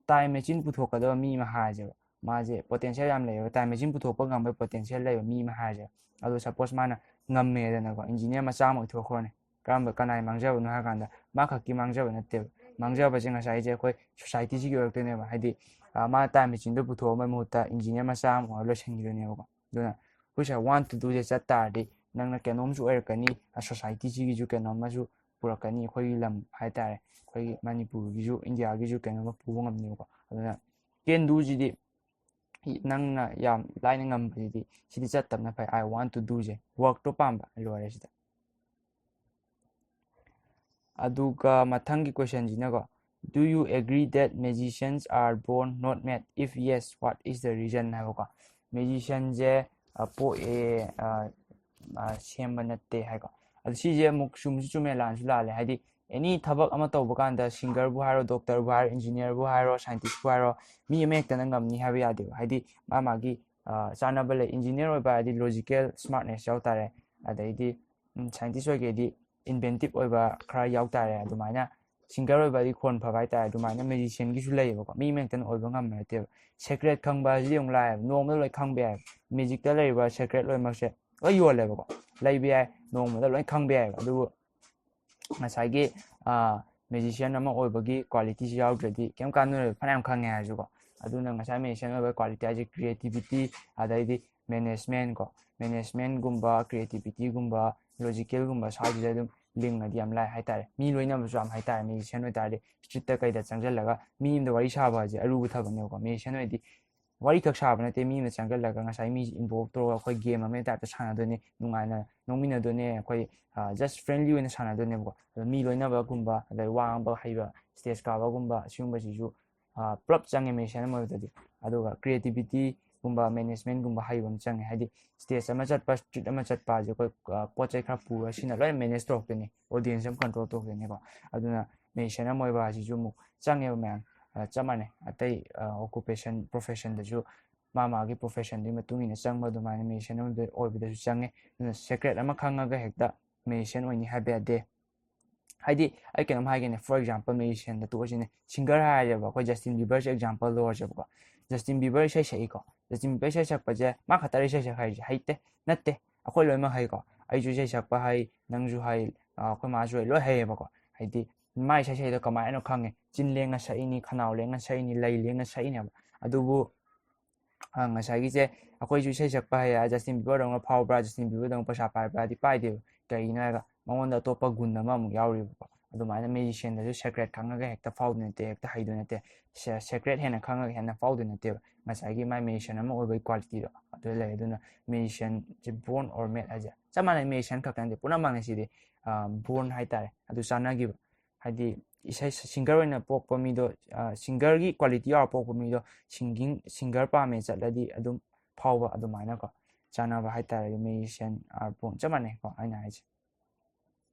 time machine ꯄꯨꯊꯣꯛꯀꯗꯕ ꯃꯤ ꯑꯃ ꯍꯥꯏꯔꯁꯦꯕ꯫ ꯃꯥꯁꯦ potential ꯌꯥꯝ ꯂꯩꯌꯦꯕ, time machine ꯄꯨꯊꯣꯛꯄ ꯉꯝꯕ potential ꯂꯩꯕ ꯃꯤ ꯑꯃ ꯍꯥꯏꯔꯁꯦꯕ꯫ ꯑꯗꯣ suppose ꯃꯥꯅ ꯉꯝꯃꯦꯗꯅꯀꯣ, engineer ꯃꯆꯥ ꯑꯃ ꯑꯣꯏꯊꯣꯛꯈ꯭ꯔꯣꯅꯦ꯫ ꯀꯔꯝꯕ, ꯀꯅꯥꯏ ꯃꯥꯡꯖꯕꯅꯣ ꯍꯥꯏ ꯀꯥꯟꯗ, ꯃꯥ ꯈꯛꯀꯤ ꯃꯥꯡꯖꯕ ꯅꯠꯇꯦꯕ꯫ ꯃꯥꯡꯖꯕꯁꯦ ꯉꯁꯥꯏꯁꯦ ꯑꯩꯈꯣꯏ ꯁꯣꯁꯥꯏꯇꯤꯁꯤꯒꯤ ꯑꯣꯏꯔꯛꯇꯣꯏꯅꯦꯕ꯫ ꯍꯥꯏꯗꯤ, ꯑ, ꯃꯥ ꯇꯥꯏꯝ ꯃꯦꯆꯤꯟꯗꯣ ꯄꯨꯊꯣꯛꯑꯝꯕꯩ ꯃꯍꯨꯠꯇ ꯏꯟꯖꯤꯅꯤꯌꯥꯔ ꯃꯆꯥ ꯑꯃ ꯑꯣꯏꯔ ꯂꯣꯏꯁꯤꯟꯈꯤꯗꯣꯏꯅꯦꯕꯀꯣ꯫ ꯑꯗꯨꯅ ꯑꯩꯈꯣꯏ ꯁꯥꯏ ꯋꯥꯟ ꯇꯨ ꯗꯨꯁꯦ ꯆꯠ ꯇꯥꯔꯗꯤ ꯅꯪꯅ ꯀꯩꯅꯣꯝꯁꯨ ꯑꯣꯏꯔꯛꯀꯅꯤ, ꯑ, ꯁꯣꯁꯥꯏꯇꯤꯁꯤꯒꯤꯁꯨ ꯀꯩꯅꯣꯝꯃꯁꯨ ꯄꯨꯔꯛꯀꯅꯤ, ꯑꯩꯈꯣꯏꯒꯤ ꯂꯝ ꯍꯥꯏ ꯇꯥꯔꯦ, ꯑꯩꯈꯣꯏꯒꯤ ꯃꯅꯤꯄꯨꯔꯒꯤꯁꯨ, ꯏꯟꯗꯤꯌꯥꯒꯤꯁꯨ ꯀꯩꯅꯣꯝꯃ ꯄꯨꯕ ꯉꯝꯅꯦꯕꯀꯣ꯫ ꯑꯗꯨꯅ ꯀꯦꯟ ꯗꯨꯁꯤꯗꯤ ꯅꯪꯅ ꯌꯥꯝ ꯂꯥꯏꯅ ꯉꯝꯕꯁꯤꯗꯤ ꯁꯤꯗꯤ ꯆꯠꯇꯕꯅ ꯐꯩ꯫ ꯑꯥꯏ ꯋꯥꯟ ꯇꯨ ꯗꯨꯁꯦ, ꯋꯥꯔꯛꯇꯣ ꯄꯥꯝꯕ, ꯂꯣꯏꯔꯦ ꯁꯤꯗ꯫ ꯑꯗꯨꯒ ꯃꯊꯪꯒꯤ ꯀꯣꯏꯁꯟꯁꯤꯅꯀꯣ, "Do you agree that magicians are born, not made? If yes, what is the reason?" ꯍꯥꯏꯕꯀꯣ꯫ ꯃꯦꯖꯤꯁꯤꯌꯟꯁꯦ ꯄꯣꯛꯑꯦ, ꯑ, ꯑ, ꯁꯦꯝꯕ ꯅꯠꯇꯦ ꯍꯥꯏꯀꯣ꯫ ꯑꯗꯨ ꯁꯤꯁꯦ ꯑꯃꯨꯛ ꯆꯨꯝꯁꯨ ꯆꯨꯝꯃꯦ, ꯂꯥꯟꯁꯨ ꯂꯥꯜꯂꯦ꯫ ꯍꯥꯏꯗꯤ, ꯑꯦꯅꯤ ꯊꯕꯛ ꯑꯃ ꯇꯧꯕ ꯀꯥꯟꯗ, ꯁꯤꯡꯒꯔꯕꯨ ꯍꯥꯏꯔꯣ, ꯗꯣꯛꯇꯔꯕꯨ ꯍꯥꯏꯔꯣ, ꯏꯟꯖꯤꯅꯤꯌꯥꯔꯕꯨ ꯍꯥꯏꯔꯣ, ꯁꯥꯏꯟꯇꯤꯁꯄꯨ ꯍꯥꯏꯔꯣ, ꯃꯤ ꯑꯃ ꯍꯦꯛꯇꯅ ꯉꯝꯅꯤ ꯍꯥꯏꯕ ꯌꯥꯗꯦꯕ꯫ ꯍꯥꯏꯗꯤ, ꯃꯥ ꯃꯥꯒꯤ, ꯑ, ꯆꯥꯟꯅꯕ ꯂꯩ꯫ ꯏꯟꯖꯤꯅꯤꯌꯥꯔ ꯑꯣꯏꯕ ꯍꯥꯏꯗꯤ ꯂꯣꯖꯤꯀꯦꯜ ꯁ꯭ꯃꯥꯔꯠꯅꯦꯁ ꯌꯥꯎ ꯇꯥꯔꯦ꯫ ꯑꯗꯩꯗꯤ, ꯎꯝ, ꯁꯥꯏꯟꯇꯤꯁ ꯑꯣꯏꯒꯦꯗꯤ ꯏꯟꯚꯦꯟꯇꯤꯞ ꯑꯣꯏꯕ ꯈꯔ ꯌꯥꯎ ꯇꯥꯔꯦ꯫ ꯑꯗꯨꯃꯥꯏꯅ ꯁꯤꯡꯒꯔ ꯑꯣꯏꯕ ꯍꯥꯏꯗꯤ ꯈꯣꯟ ꯐꯕ ꯍꯥꯏ ꯇꯥꯔꯦ꯫ ꯑꯗꯨꯃꯥꯏꯅ ꯃꯦꯖꯤꯁꯤꯌꯟꯒꯤꯁꯨ ꯂꯩꯌꯦꯕꯀꯣ꯫ ꯃꯤ ꯑꯃ ꯍꯦꯛꯇꯅ ꯑꯣꯏꯕ ꯉꯝꯕ ꯅꯠꯇꯦꯕ꯫ ꯁꯦꯀ꯭ꯔꯦꯠ ꯈꯪꯕ ꯍꯥꯏꯁꯤꯗꯤ ꯑꯃꯨꯛ ꯂꯥꯛꯑꯦꯕ, ꯅꯣꯡꯃꯗ ꯂꯣꯏ ꯈꯪꯕ ꯌꯥꯏꯕ꯫ ꯃꯦꯖꯤꯛꯇ ꯂꯩꯔꯤꯕ ꯁꯦꯀ꯭ꯔꯦꯠ ꯂꯣꯏꯅꯃꯛꯁꯦ ꯂꯣꯏ ꯌꯣꯜꯂꯦꯕꯀꯣ꯫ ꯂꯩꯕ ꯌꯥꯏ, ꯅꯣꯡꯃꯗ ꯂꯣꯏ ꯈꯪꯕ ꯌꯥꯏꯕ꯫ ꯑꯗꯨꯕꯨ ꯉꯁꯥꯏꯒꯤ, ꯑ, ꯃꯦꯖꯤꯁꯤꯌꯟ ꯑꯃ ꯑꯣꯏꯕꯒꯤ ꯀ꯭ꯋꯥꯂꯤꯇꯤꯁꯤ ꯌꯥꯎꯗ꯭ꯔꯗꯤ ꯀꯩꯝ ꯀꯥꯟꯅꯔꯣꯏ, ꯐꯅꯌꯥꯝ ꯈꯪꯉꯦ ꯍꯥꯏꯔꯁꯨꯀꯣ꯫ ꯑꯗꯨꯅ ꯉꯁꯥꯏ ꯃꯦꯖꯤꯁꯤꯌꯟ ꯑꯣꯏꯕ ꯀ꯭ꯋꯥꯂꯤꯇꯤ ꯍꯥꯏꯁꯦ ꯀ꯭ꯔꯤꯌꯦꯇꯤꯕꯤꯇꯤ, ꯑꯗꯩꯗꯤ ꯃꯦꯅꯦꯖꯃꯦꯟ ꯀꯣ, ꯃꯦꯅꯦꯖꯃꯦꯟꯒꯨꯝꯕ, ꯀ꯭ꯔꯤꯌꯦꯇꯤꯕꯤꯇꯤꯒꯨꯝꯕ, ꯂꯣꯖꯤꯀꯦꯜꯒꯨꯝꯕ ꯁ꯭ꯋꯥꯏꯁꯤꯗ ꯑꯗꯨꯝ ꯂꯤꯡꯉꯗꯤ ꯌꯥꯝ ꯂꯥꯏ ꯍꯥꯏꯇꯥꯔꯦ꯫ ꯃꯤ ꯂꯣꯏꯅꯕꯁꯨ ꯌꯥꯝ ꯍꯥꯏꯇꯥꯔꯦ꯫ ꯃꯦꯖꯤꯁꯤꯌꯟ ꯑꯣꯏꯇꯥꯔꯗꯤ ꯁ꯭ꯇ꯭ꯔꯤꯠꯇ ꯀꯩꯗ ꯆꯪꯁꯤꯜꯂꯒ ꯃꯤ ꯑꯃꯗ ꯋꯥꯔꯤ ꯁꯥꯕ ꯍꯥꯏꯁꯦ ꯑꯔꯨꯕ ꯊꯕꯛꯅꯦꯕꯀꯣ꯫ ꯃꯦꯖꯤꯁꯤꯌꯟ ꯑꯣꯏꯔꯗꯤ ꯋꯥꯔꯤꯈꯛ ꯁꯥꯕ ꯅꯠꯇꯦ, ꯃꯤ ꯑꯃ ꯆꯪꯁꯤꯜꯂꯒ ꯉꯁꯥꯏ ꯃꯤꯁꯤ ꯏꯟꯚꯣꯜꯕ ꯇꯧꯔꯒ ꯑꯩꯈꯣꯏ ꯒꯦꯝ ꯑꯃꯒꯤ ꯇꯥꯏꯞꯇ ꯁꯥꯟꯅꯗꯣꯏꯅꯦ, ꯅꯨꯡꯉꯥꯏꯅ ꯅꯣꯛꯃꯤꯟꯅꯗꯣꯏꯅꯦ, ꯑꯩꯈꯣꯏ, ꯑ, ꯖꯁ ꯐ꯭ꯔꯦꯟꯂꯤ ꯑꯣꯏꯅ ꯁꯥꯟꯅꯗꯣꯏꯅꯦꯕꯀꯣ꯫ ꯑꯗꯣ ꯃꯤ ꯂꯣꯏꯅꯕꯒꯨꯝꯕ, ꯑꯗꯩ ꯋꯥ ꯉꯥꯡꯕ ꯍꯩꯕ, ꯁ꯭ꯇꯦꯖ ꯀꯥꯕꯒꯨꯝꯕ, ꯁꯤꯒꯨꯝꯕꯁꯤꯁꯨ, ꯑ, ꯄꯨꯂꯞ ꯆꯪꯉꯦ ꯃꯦꯖꯤꯁꯤꯌꯟ ꯑꯃ ꯑꯣꯏꯕꯗꯗꯤ꯫ ꯑꯗꯨꯒ ꯀ꯭ꯔꯤꯌꯦꯇꯤꯕꯤꯇꯤꯒꯨꯝꯕ, ꯃꯦꯅꯦꯖꯃꯦꯟꯒꯨꯝꯕ ꯍꯩꯕ ꯑꯃ ꯆꯪꯉꯦ꯫ ꯍꯥꯏꯗꯤ ꯁ꯭ꯇꯦꯖ ꯑꯃ ꯆꯠꯄ, ꯁ꯭ꯇ꯭ꯔꯤꯠ ꯑꯃ ꯆꯠꯄ ꯍꯥꯏꯁꯦ ꯑꯩꯈꯣꯏ, ꯑ, ꯄꯣꯠ ꯆꯩ ꯈꯔ ꯄꯨꯔꯒ ꯁꯤꯅ ꯂꯣꯏꯅ ꯃꯦꯅꯦꯖ ꯇꯧꯔꯛꯇꯣꯏꯅꯦ, ꯑꯣꯗꯤꯌꯦꯟꯁ ꯑꯃ ꯀꯟꯇ꯭ꯔꯣꯜ ꯇꯧꯔꯛꯇꯣꯏꯅꯦꯀꯣ꯫ ꯑꯗꯨꯅ ꯃꯦꯖꯤꯁꯤꯌꯟ ꯑꯃ ꯑꯣꯏꯕ ꯍꯥꯏꯁꯤꯁꯨ ꯑꯃꯨꯛ ꯆꯪꯉꯦꯕ ꯃꯌꯥꯝ꯫ ꯑ, ꯆꯞ ꯃꯥꯟꯅꯩ꯫ ꯑꯇꯩ, ꯑ, ꯑꯣꯀꯨꯄꯦꯁꯟ, ꯄ꯭ꯔꯣꯐꯦꯁꯟꯗꯁꯨ ꯃꯥ ꯃꯥꯒꯤ ꯄ꯭ꯔꯣꯐꯦꯁꯟꯗꯨꯒꯤ ꯃꯇꯨꯡ ꯏꯟꯅ ꯆꯪꯕ ꯑꯗꯨꯃꯥꯏꯅ ꯃꯦꯖꯤꯁꯤꯌꯟ ꯑꯃꯗ ꯑꯣꯏꯕꯗꯁꯨ ꯆꯪꯉꯦ꯫ ꯑꯗꯨꯅ ꯁꯦꯀ꯭ꯔꯦꯠ ꯑꯃ ꯈꯪꯉꯒ ꯍꯦꯛꯇ ꯃꯦꯖꯤꯁꯤꯌꯟ ꯑꯣꯏꯅꯤ ꯍꯥꯏꯕ ꯌꯥꯗꯦ꯫ ꯍꯥꯏꯗꯤ, ꯑꯩ ꯀꯩꯅꯣꯝ ꯍꯥꯏꯒꯦꯅꯦ, ꯐꯣꯔ ꯑꯦꯛꯖꯥꯝꯄꯜ, ꯃꯦꯖꯤꯁꯤꯌꯟꯗ ꯇꯣꯛꯑꯁꯤꯅꯦ꯫ ꯁꯤꯡꯒꯔ ꯍꯥꯏꯔꯁꯦꯕ, ꯑꯩꯈꯣꯏ ꯖꯁꯇꯤꯟ ꯕꯤꯕꯔꯁꯦ ꯑꯦꯛꯖꯥꯝꯄꯜ ꯂꯧꯔꯁꯦꯕꯀꯣ꯫ ꯖꯁꯇꯤꯟ ꯕꯤꯕꯔ ꯏꯁꯩ ꯁꯛꯏꯀꯣ꯫ ꯖꯁꯇꯤꯟ ꯕꯤꯕꯔ ꯏꯁꯩ ꯁꯛꯄꯁꯦ ꯃꯥ ꯈꯛꯇꯔ ꯏꯁꯩ ꯁꯛ ꯍꯩꯔꯤꯁꯦ? ꯍꯩꯇꯦ, ꯅꯠꯇꯦ꯫ ꯑꯩꯈꯣꯏ ꯂꯣꯏꯅꯃꯛ ꯍꯩꯀꯣ꯫ ꯑꯩꯁꯨ ꯏꯁꯩ ꯁꯛꯄ ꯍꯩ, ꯅꯪꯁꯨ ꯍꯩ, ꯑꯩꯈꯣꯏ ꯃꯥꯁꯨ ꯑꯩ ꯂꯣꯏ ꯍꯩꯌꯦꯕꯀꯣ꯫ ꯍꯥꯏꯗꯤ ꯃꯥ ꯏꯁꯩ ꯁꯛꯏꯗꯣ ꯀꯃꯥꯏꯅ ꯈꯪꯉꯦ? ꯆꯤꯟ ꯂꯦꯡꯉ ꯁꯛꯏꯅꯤ, ꯈꯅꯥꯎ ꯂꯦꯡꯉ ꯁꯛꯏꯅꯦꯕ꯫ ꯑꯗꯨꯕꯨ ꯉꯁꯥꯏꯒꯤꯁꯦ ꯑꯩꯈꯣꯏꯁꯨ ꯏꯁꯩ ꯁꯛꯄ ꯍꯩ, ꯖꯁꯇꯤꯟ ꯕꯤꯕꯔꯗꯧꯅ ꯐꯥꯎꯕ꯭ꯔꯥ, ꯖꯁꯇꯤꯟ ꯕꯤꯕꯔꯗꯧꯅ ꯄꯩꯁꯥ ꯄꯥꯏꯕ꯭ꯔꯥꯗꯤ ꯄꯥꯏꯗꯦꯕ꯫ ꯀꯩꯒꯤꯅꯣ ꯍꯥꯏꯔꯒ ꯃꯉꯣꯟꯗ ꯑꯇꯣꯞꯄ ꯒꯨꯟ ꯑꯃꯃꯨꯛ ꯌꯥꯎꯔꯤꯕꯀꯣ꯫ ꯑꯗꯨꯃꯥꯏꯅ ꯃꯦꯖꯤꯁꯤꯌꯟꯗꯁꯨ ꯁꯦꯀ꯭ꯔꯦꯠ ꯈꯪꯉꯒ ꯍꯦꯛꯇ ꯐꯥꯎꯗꯣꯏ ꯅꯠꯇꯦ, ꯍꯦꯛꯇ ꯍꯩꯗꯣꯏ ꯅꯠꯇꯦ꯫ ꯁꯦꯀ꯭ꯔꯦꯠ ꯍꯦꯟꯅ ꯈꯪꯉꯒ ꯍꯦꯟꯅ ꯐꯥꯎꯗꯣꯏ ꯅꯠꯇꯦꯕ꯫ ꯉꯁꯥꯏꯒꯤ ꯃꯥꯏ ꯃꯦꯖꯤꯁꯤꯌꯟ ꯑꯃ ꯑꯣꯏꯕꯒꯤ ꯀ꯭ꯋꯥꯂꯤꯇꯤꯗꯣ ꯑꯗꯨ ꯂꯩ꯫ ꯑꯗꯨꯅ ꯃꯦꯖꯤꯁꯤꯌꯟꯁꯦ ꯕꯣꯔꯟ ꯑꯣꯔ ꯃꯦꯠ ꯍꯥꯏꯁꯦ ꯆꯞ ꯃꯥꯟꯅꯩ꯫ ꯃꯦꯖꯤꯁꯤꯌꯟ ꯈꯛꯇ ꯅꯠꯇꯦ, ꯄꯨꯝꯅꯃꯛꯅꯦ ꯁꯤꯗꯤ꯫ ꯕꯣꯔꯟ ꯍꯥꯏꯇꯥꯔꯦ, ꯑꯗꯨ ꯆꯥꯟꯅꯈꯤꯕ꯫ ꯍꯥꯏꯗꯤ ꯏꯁꯩ ꯁꯤꯡꯒꯔ ꯑꯣꯏꯅ ꯄꯣꯛꯄ ꯃꯤꯗꯣ, ꯁꯤꯡꯒꯔꯒꯤ ꯀ꯭ꯋꯥꯂꯤꯇꯤ ꯌꯥꯎꯔ ꯄꯣꯛꯄ ꯃꯤꯗꯣ ꯁꯤꯡꯒꯤꯡ, ꯁꯤꯡꯒꯔ ꯄꯥꯝꯃꯦ ꯆꯠꯂꯗꯤ ꯑꯗꯨꯝ ꯐꯥꯎꯕ ꯑꯗꯨꯃꯥꯏꯅꯀꯣ꯫ ꯆꯥꯟꯅꯕ ꯍꯥꯏꯇꯥꯔꯦ, ꯃꯦꯖꯤꯁꯤꯌꯟ ꯑꯥꯔ ꯕꯣꯔꯟ ꯆꯞ ꯃꯥꯟꯅꯩꯀꯣ ꯑꯩꯅ ꯍꯥꯏꯁꯦ꯫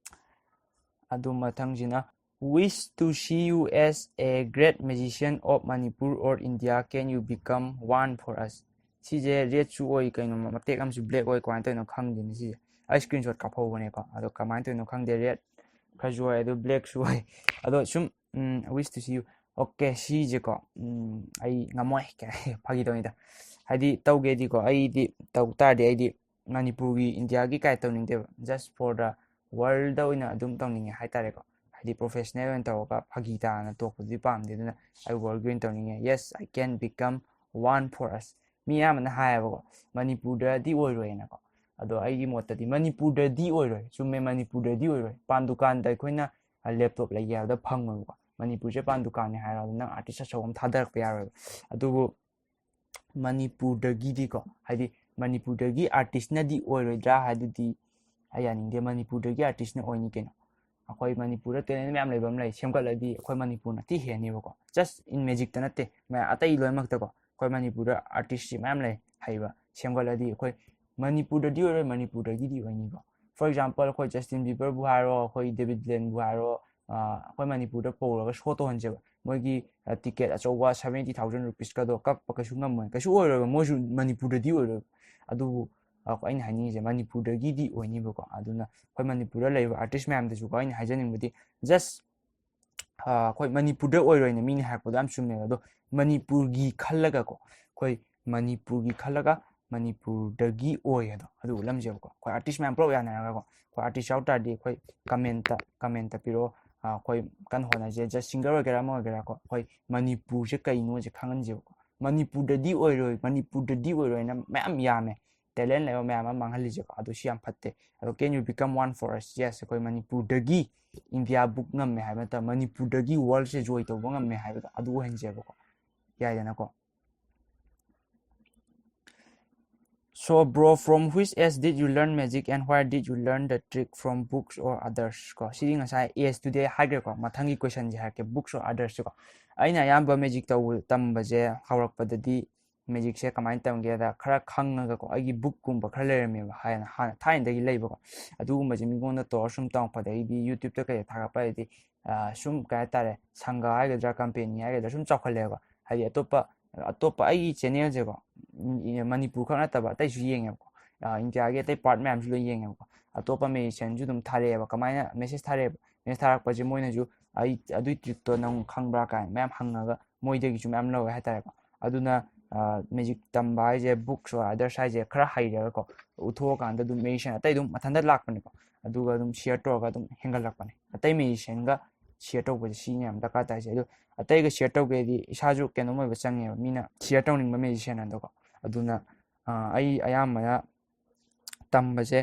ꯑꯗꯨ ꯃꯊꯪꯁꯤꯅ, "Wish to see you as a great magician of Manipur or India. Can you become one for us?" ꯁꯤꯁꯦ ꯔꯦꯠꯁꯨ ꯑꯣꯏ, ꯀꯩꯅꯣ ꯃꯇꯦꯛ ꯑꯃꯁꯨ ꯕ꯭ꯂꯦꯛ ꯑꯣꯏ, ꯀꯃꯥꯏꯅ ꯇꯧꯔꯤꯅꯣ ꯈꯪꯗꯦꯅꯦ ꯁꯤꯁꯦ꯫ ꯑꯩ ꯁ꯭ꯀ꯭ꯔꯤꯟ ꯁꯣꯠ ꯀꯥꯞꯍꯧꯕꯅꯦꯀꯣ, ꯑꯗꯣ ꯀꯃꯥꯏꯅ ꯇꯧꯔꯤꯅꯣ ꯈꯪꯗꯦ꯫ ꯔꯦꯠ ꯈꯔꯁꯨ ꯑꯣꯏ, ꯑꯗꯣ ꯕ꯭ꯂꯦꯛꯁꯨ ꯑꯣꯏ꯫ ꯑꯗꯣ ꯁꯨꯝ, "Wish to see you." Okay, ꯁꯤꯁꯦꯀꯣ, ꯎꯝ, ꯑꯩ ꯉꯝꯃꯣꯏ꯫ ꯐꯥꯒꯤ ꯇꯧꯅꯤꯗ꯫ ꯍꯥꯏꯗꯤ ꯇꯧꯒꯦꯗꯤꯀꯣ, ꯑꯩꯗꯤ ꯇꯧ ꯇꯥꯔꯗꯤ ꯑꯩꯗꯤ ꯃꯅꯤꯄꯨꯔꯒꯤ, ꯏꯟꯗꯤꯌꯥꯒꯤ ꯀꯥꯏ ꯇꯧꯅꯤꯡꯗꯦꯕ꯫ Just for the world ꯑꯣꯏꯅ ꯑꯗꯨꯝ ꯇꯧꯅꯤꯡꯉꯦ ꯍꯥꯏꯇꯥꯔꯦꯀꯣ꯫ ꯍꯥꯏꯗꯤ ꯄ꯭ꯔꯣꯐꯦꯁꯅꯦꯜ ꯑꯣꯏꯅ ꯇꯧꯔꯒ ꯐꯥꯒꯤ ꯇꯥꯅ ꯇꯣꯛꯄꯗꯨꯗꯤ ꯄꯥꯝꯗꯦ꯫ ꯑꯗꯨꯅ ꯑꯩ ꯋꯥꯔꯜꯒꯤ ꯑꯣꯏꯅ ꯇꯧꯅꯤꯡꯉꯦ꯫ "Yes, I can become one for us." ꯃꯤ ꯑꯌꯥꯝꯕꯅ ꯍꯥꯏꯌꯦꯕꯀꯣ, "ꯃꯅꯤꯄꯨꯔꯗꯗꯤ ꯑꯣꯏꯔꯣꯏꯅꯀꯣ"꯫ ꯑꯗꯣ ꯑꯩꯒꯤ ꯃꯣꯠꯇꯗꯤ ꯃꯅꯤꯄꯨꯔꯗꯗꯤ ꯑꯣꯏꯔꯣꯏ꯫ ꯆꯨꯝꯃꯦ, ꯃꯅꯤꯄꯨꯔꯗꯗꯤ ꯑꯣꯏꯔꯣꯏ꯫ ꯄꯥꯟ ꯗꯨꯀꯥꯟꯗ ꯑꯩꯈꯣꯏꯅ ꯂꯦꯞꯇꯣꯞ ꯂꯩꯒꯦ ꯍꯥꯏꯕꯗ ꯐꯪꯉꯣꯏꯕꯀꯣ꯫ ꯃꯅꯤꯄꯨꯔꯁꯦ ꯄꯥꯟ ꯗꯨꯀꯥꯟꯅꯤ ꯍꯥꯏꯔꯒ ꯅꯪ ꯑꯥꯔꯇꯤꯁ ꯑꯆꯧꯕ ꯑꯃ ꯊꯥꯗꯔꯛꯄ ꯌꯥꯔꯣꯏꯕ꯫ ꯑꯗꯨꯕꯨ ꯃꯅꯤꯄꯨꯔꯗꯒꯤꯗꯤꯀꯣ, ꯍꯥꯏꯗꯤ ꯃꯅꯤꯄꯨꯔꯗꯒꯤ ꯑꯥꯔꯇꯤꯁꯅꯗꯤ ꯑꯣꯏꯔꯣꯏꯗ꯭ꯔꯥ ꯍꯥꯏꯗꯨꯗꯤ ꯑꯩ ꯌꯥꯅꯤꯡꯗꯦ꯫ ꯃꯅꯤꯄꯨꯔꯗꯒꯤ ꯑꯥꯔꯇꯤꯁꯅ ꯑꯣꯏꯅꯤ ꯀꯩꯅꯣ꯫ ꯑꯩꯈꯣꯏ ꯃꯅꯤꯄꯨꯔꯗ ꯇꯦꯂꯦꯟ ꯃꯌꯥꯝ ꯂꯩꯕ ꯑꯃ ꯂꯩ, ꯁꯦꯝꯒꯠꯂꯗꯤ ꯑꯩꯈꯣꯏ ꯃꯅꯤꯄꯨꯔꯅ ꯊꯤ ꯍꯦꯟꯅꯤꯕꯀꯣ꯫ Just in musicꯇ ꯅꯠꯇꯦ, ꯃꯌꯥꯝ ꯑꯇꯩ ꯂꯣꯏꯅꯃꯛꯇꯀꯣ꯫ ꯑꯩꯈꯣꯏ ꯃꯅꯤꯄꯨꯔꯗ ꯑꯥꯔꯇꯤꯁꯁꯤ ꯃꯌꯥꯝ ꯂꯩ ꯍꯩꯕ, ꯁꯦꯝꯒꯠꯂꯗꯤ ꯑꯩꯈꯣꯏ ꯃꯅꯤꯄꯨꯔꯗꯗꯤ ꯑꯣꯏꯔꯣꯏ, ꯃꯅꯤꯄꯨꯔꯗꯒꯤꯗꯤ ꯑꯣꯏꯅꯤꯀꯣ꯫ For example, ꯑꯩꯈꯣꯏ ꯖꯁꯇꯤꯟ ꯕꯤꯕꯔꯕꯨ ꯍꯥꯏꯔꯣ, ꯑꯩꯈꯣꯏ ꯗꯦꯕꯤꯠ ꯕ꯭ꯂꯦꯟꯕꯨ ꯍꯥꯏꯔꯣ, ꯑꯩꯈꯣꯏ ꯃꯅꯤꯄꯨꯔꯗ ꯄꯨꯔꯒ ꯁꯣ ꯇꯧꯍꯟꯁꯦꯕ꯫ ꯃꯣꯏꯒꯤ ꯇꯤꯀꯦꯠ ꯑꯆꯧꯕ seventy thousand rupeesꯀꯗꯣ ꯀꯛꯄ ꯀꯩꯁꯨ ꯉꯝꯃꯣꯏ, ꯀꯩꯁꯨ ꯑꯣꯏꯔꯣꯏꯕ, ꯃꯣꯏꯁꯨ ꯃꯅꯤꯄꯨꯔꯗꯗꯤ ꯑꯣꯏꯔꯣꯏꯕ꯫ ꯑꯗꯨꯕꯨ ꯑꯩꯅ ꯍꯥꯏꯅꯤꯡꯉꯤꯁꯦ ꯃꯅꯤꯄꯨꯔꯗꯒꯤꯗꯤ ꯑꯣꯏꯅꯤꯕꯀꯣ꯫ ꯑꯗꯨꯅ ꯑꯩꯈꯣꯏ ꯃꯅꯤꯄꯨꯔꯗ ꯂꯩꯔꯤꯕ ꯑꯥꯔꯇꯤꯁ ꯃꯌꯥꯝꯗꯁꯨꯀꯣ ꯑꯩꯅ ꯍꯥꯏꯖꯅꯤꯡꯕꯗꯤ, just ꯑꯩꯈꯣꯏ ꯃꯅꯤꯄꯨꯔꯗ ꯑꯣꯏꯔꯣꯏꯅ ꯃꯤꯅ ꯍꯥꯏꯔꯛꯄꯗꯣ ꯌꯥꯝ ꯆꯨꯝꯃꯦꯕ꯫ ꯑꯗꯣ ꯃꯅꯤꯄꯨꯔꯒꯤ ꯈꯜꯂꯒꯀꯣ, ꯑꯩꯈꯣꯏ ꯃꯅꯤꯄꯨꯔꯒꯤ ꯈꯜꯂꯒ ꯃꯅꯤꯄꯨꯔꯗꯒꯤ ꯑꯣꯏ ꯑꯗꯣ ꯑꯗꯨ ꯎꯠꯂꯝꯁꯦꯕꯀꯣ꯫ ꯑꯩꯈꯣꯏ ꯑꯥꯔꯇꯤꯁ ꯃꯌꯥꯝ ꯄꯨꯂꯞ ꯌꯥꯅꯔꯒꯀꯣ, ꯑꯩꯈꯣꯏ ꯑꯥꯔꯇꯤꯁ ꯌꯥꯎ ꯇꯥꯔꯗꯤ ꯑꯩꯈꯣꯏ ꯀꯃꯦꯟꯇ ꯀꯃꯦꯟꯇ ꯄꯤꯔꯛꯑꯣ꯫ ꯑꯩꯈꯣꯏ ꯀꯟꯅ ꯍꯣꯠꯅꯁꯦ, ꯖꯁ ꯁꯤꯡꯒꯔ ꯑꯣꯏꯒꯦꯔꯥ ꯑꯃ ꯑꯣꯏꯒꯦꯔꯥꯀꯣ, ꯑꯩꯈꯣꯏ ꯃꯅꯤꯄꯨꯔꯁꯦ ꯀꯩꯅꯣꯁꯦ ꯈꯪꯍꯟꯁꯦꯕꯀꯣ꯫ ꯃꯅꯤꯄꯨꯔꯗꯗꯤ ꯑꯣꯏꯔꯣꯏ, ꯃꯅꯤꯄꯨꯔꯗꯗꯤ ꯑꯣꯏꯔꯣꯏꯅ ꯃꯌꯥꯝ ꯌꯥꯝꯃꯦ, ꯇꯦꯂꯦꯟ ꯂꯩꯕ ꯃꯌꯥꯝ ꯑꯃ ꯃꯥꯡꯍꯜꯂꯤꯁꯦꯀꯣ꯫ ꯑꯗꯨ ꯁꯤ ꯌꯥꯝ ꯐꯠꯇꯦ꯫ ꯑꯗꯣ can you become one for us? Yes, ꯑꯩꯈꯣꯏ ꯃꯅꯤꯄꯨꯔꯗꯒꯤ ꯏꯟꯗꯤꯌꯥ ꯕꯨꯛ ꯉꯝꯃꯦ ꯍꯥꯏꯕ ꯅꯠꯇꯕ, ꯃꯅꯤꯄꯨꯔꯗꯒꯤ ꯋꯥꯔꯜꯁꯦ ꯖꯣꯏ ꯇꯧꯕ ꯉꯝꯃꯦ ꯍꯥꯏꯕꯗꯣ ꯑꯗꯨ ꯑꯣꯏꯍꯟꯁꯦꯕꯀꯣ, ꯌꯥꯏꯗꯅꯀꯣ꯫ So bro, from which age did you learn magic and where did you learn the trick, from books or others? ꯀꯣ, ꯁꯤꯗꯤ ꯉꯁꯥꯏ ꯑꯦꯖꯇꯨꯗꯤ ꯑꯩ ꯍꯥꯏꯈ꯭ꯔꯦꯀꯣ꯫ ꯃꯊꯪꯒꯤ ꯀꯣꯏꯁꯟꯁꯦ ꯍꯥꯏꯔꯛꯀꯦ, books or others ꯀꯣ꯫ ꯑꯩꯅ ꯑꯌꯥꯝꯕ ꯃꯦꯖꯤꯛ ꯇꯧꯕ ꯇꯝꯕꯁꯦ ꯍꯧꯔꯛꯄꯗꯗꯤ ꯃꯦꯖꯤꯛꯁꯦ ꯀꯃꯥꯏꯅ ꯇꯝꯒꯦꯗ, ꯈꯔ ꯈꯪꯉꯒꯀꯣ, ꯑꯩꯒꯤ ꯕꯨꯛꯀꯨꯝꯕ ꯈꯔ ꯂꯩꯔꯝꯃꯦꯕ ꯍꯥꯟꯅ ꯍꯥꯟꯅ ꯊꯥꯏꯅꯗꯒꯤ ꯂꯩꯕꯀꯣ꯫ ꯑꯗꯨꯒꯨꯝꯕꯁꯦ ꯃꯤꯉꯣꯟꯗ ꯇꯧꯔ ꯁꯨꯝ ꯇꯝꯃꯛꯄꯗꯒꯤꯗꯤ ꯌꯨꯇ꯭ꯌꯨꯕꯇ ꯀꯩꯗ ꯊꯥꯒꯠꯄ ꯍꯥꯏꯗꯤ ꯁꯨꯝ ꯀꯩ ꯍꯥꯏꯇꯥꯔꯦ, ꯁꯪꯒ ꯍꯥꯏꯒꯗ꯭ꯔꯥ ꯀꯝꯄꯦꯅꯤ ꯍꯥꯏꯒꯗ꯭ꯔꯥ ꯁꯨꯝ ꯆꯥꯎꯈꯠꯂꯛꯑꯦꯕ꯫ ꯍꯥꯏꯗꯤ ꯑꯇꯣꯞꯄ ꯑꯇꯣꯞꯄ ꯑꯩꯒꯤ ꯆꯦꯅꯦꯜꯁꯦꯀꯣ, ꯃꯅꯤꯄꯨꯔ ꯈꯛ ꯅꯠꯇꯕ ꯑꯇꯩꯁꯨ ꯌꯦꯡꯉꯦꯕꯀꯣ꯫ ꯏꯟꯗꯤꯌꯥꯒꯤ ꯑꯇꯩ ꯄꯥꯔꯠ ꯃꯌꯥꯝꯁꯨ ꯂꯣꯏ ꯌꯦꯡꯉꯦꯕꯀꯣ꯫ ꯑꯇꯣꯞꯄ ꯃꯦꯖꯤꯁꯤꯌꯥꯟꯁꯨ ꯑꯗꯨꯝ ꯊꯥꯔꯛꯑꯦꯕ꯫ ꯀꯃꯥꯏꯅ ꯃꯦꯁꯦꯖ ꯊꯥꯔꯛꯑꯦꯕ? ꯃꯦꯁꯦꯖ ꯊꯥꯔꯛꯄꯁꯦ ꯃꯣꯏꯅꯁꯨ ꯑꯩ ꯑꯗꯨꯏ ꯇ꯭ꯔꯤꯛꯇꯣ ꯅꯪ ꯈꯪꯕ꯭ꯔꯥ ꯀꯥꯏꯅ ꯃꯌꯥꯝ ꯍꯪꯉꯒ ꯃꯣꯏꯗꯒꯤꯁꯨ ꯃꯌꯥꯝ ꯂꯧꯋꯦ ꯍꯥꯏꯇꯥꯔꯦꯀꯣ꯫ ꯑꯗꯨꯅ ꯃꯦꯖꯤꯛ ꯇꯝꯕ ꯍꯥꯏꯁꯦ books or others ꯍꯥꯏꯁꯦ ꯈꯔ ꯍꯩꯔꯒꯀꯣ ꯎꯠꯊꯣꯛꯑꯀꯥꯟꯗ ꯑꯗꯨꯝ ꯃꯦꯖꯤꯁꯤꯌꯥꯟ ꯑꯇꯩ ꯑꯗꯨꯝ ꯃꯊꯟꯇ ꯂꯥꯛꯄꯅꯦꯀꯣ꯫ ꯑꯗꯨꯒ ꯑꯗꯨꯝ ꯁꯤꯌꯔ ꯇꯧꯔꯒ ꯑꯗꯨꯝ ꯍꯦꯟꯒꯠꯂꯛꯄꯅꯦ꯫ ꯑꯇꯩ ꯃꯦꯖꯤꯁꯤꯌꯥꯟꯒ ꯁꯤꯌꯔ ꯇꯧꯕꯁꯦ ꯁꯤꯅ ꯌꯥꯝ ꯗꯔꯀꯥꯔ ꯇꯥꯏꯁꯦ꯫ ꯑꯗꯣ ꯑꯇꯩꯒ ꯁꯤꯌꯔ ꯇꯧꯒꯦꯗꯤ ꯏꯁꯥꯁꯨ ꯀꯩꯅꯣꯝ ꯑꯣꯏꯕ ꯆꯪꯉꯦꯕ, ꯃꯤꯅ ꯁꯤꯌꯔ ꯇꯧꯅꯤꯡꯕ ꯃꯦꯖꯤꯁꯤꯌꯥꯟ ꯑꯗꯣꯀꯣ꯫ ꯑꯗꯨꯅ ꯑꯩ ꯑꯌꯥꯝꯕꯅ ꯇꯝꯕꯁꯦ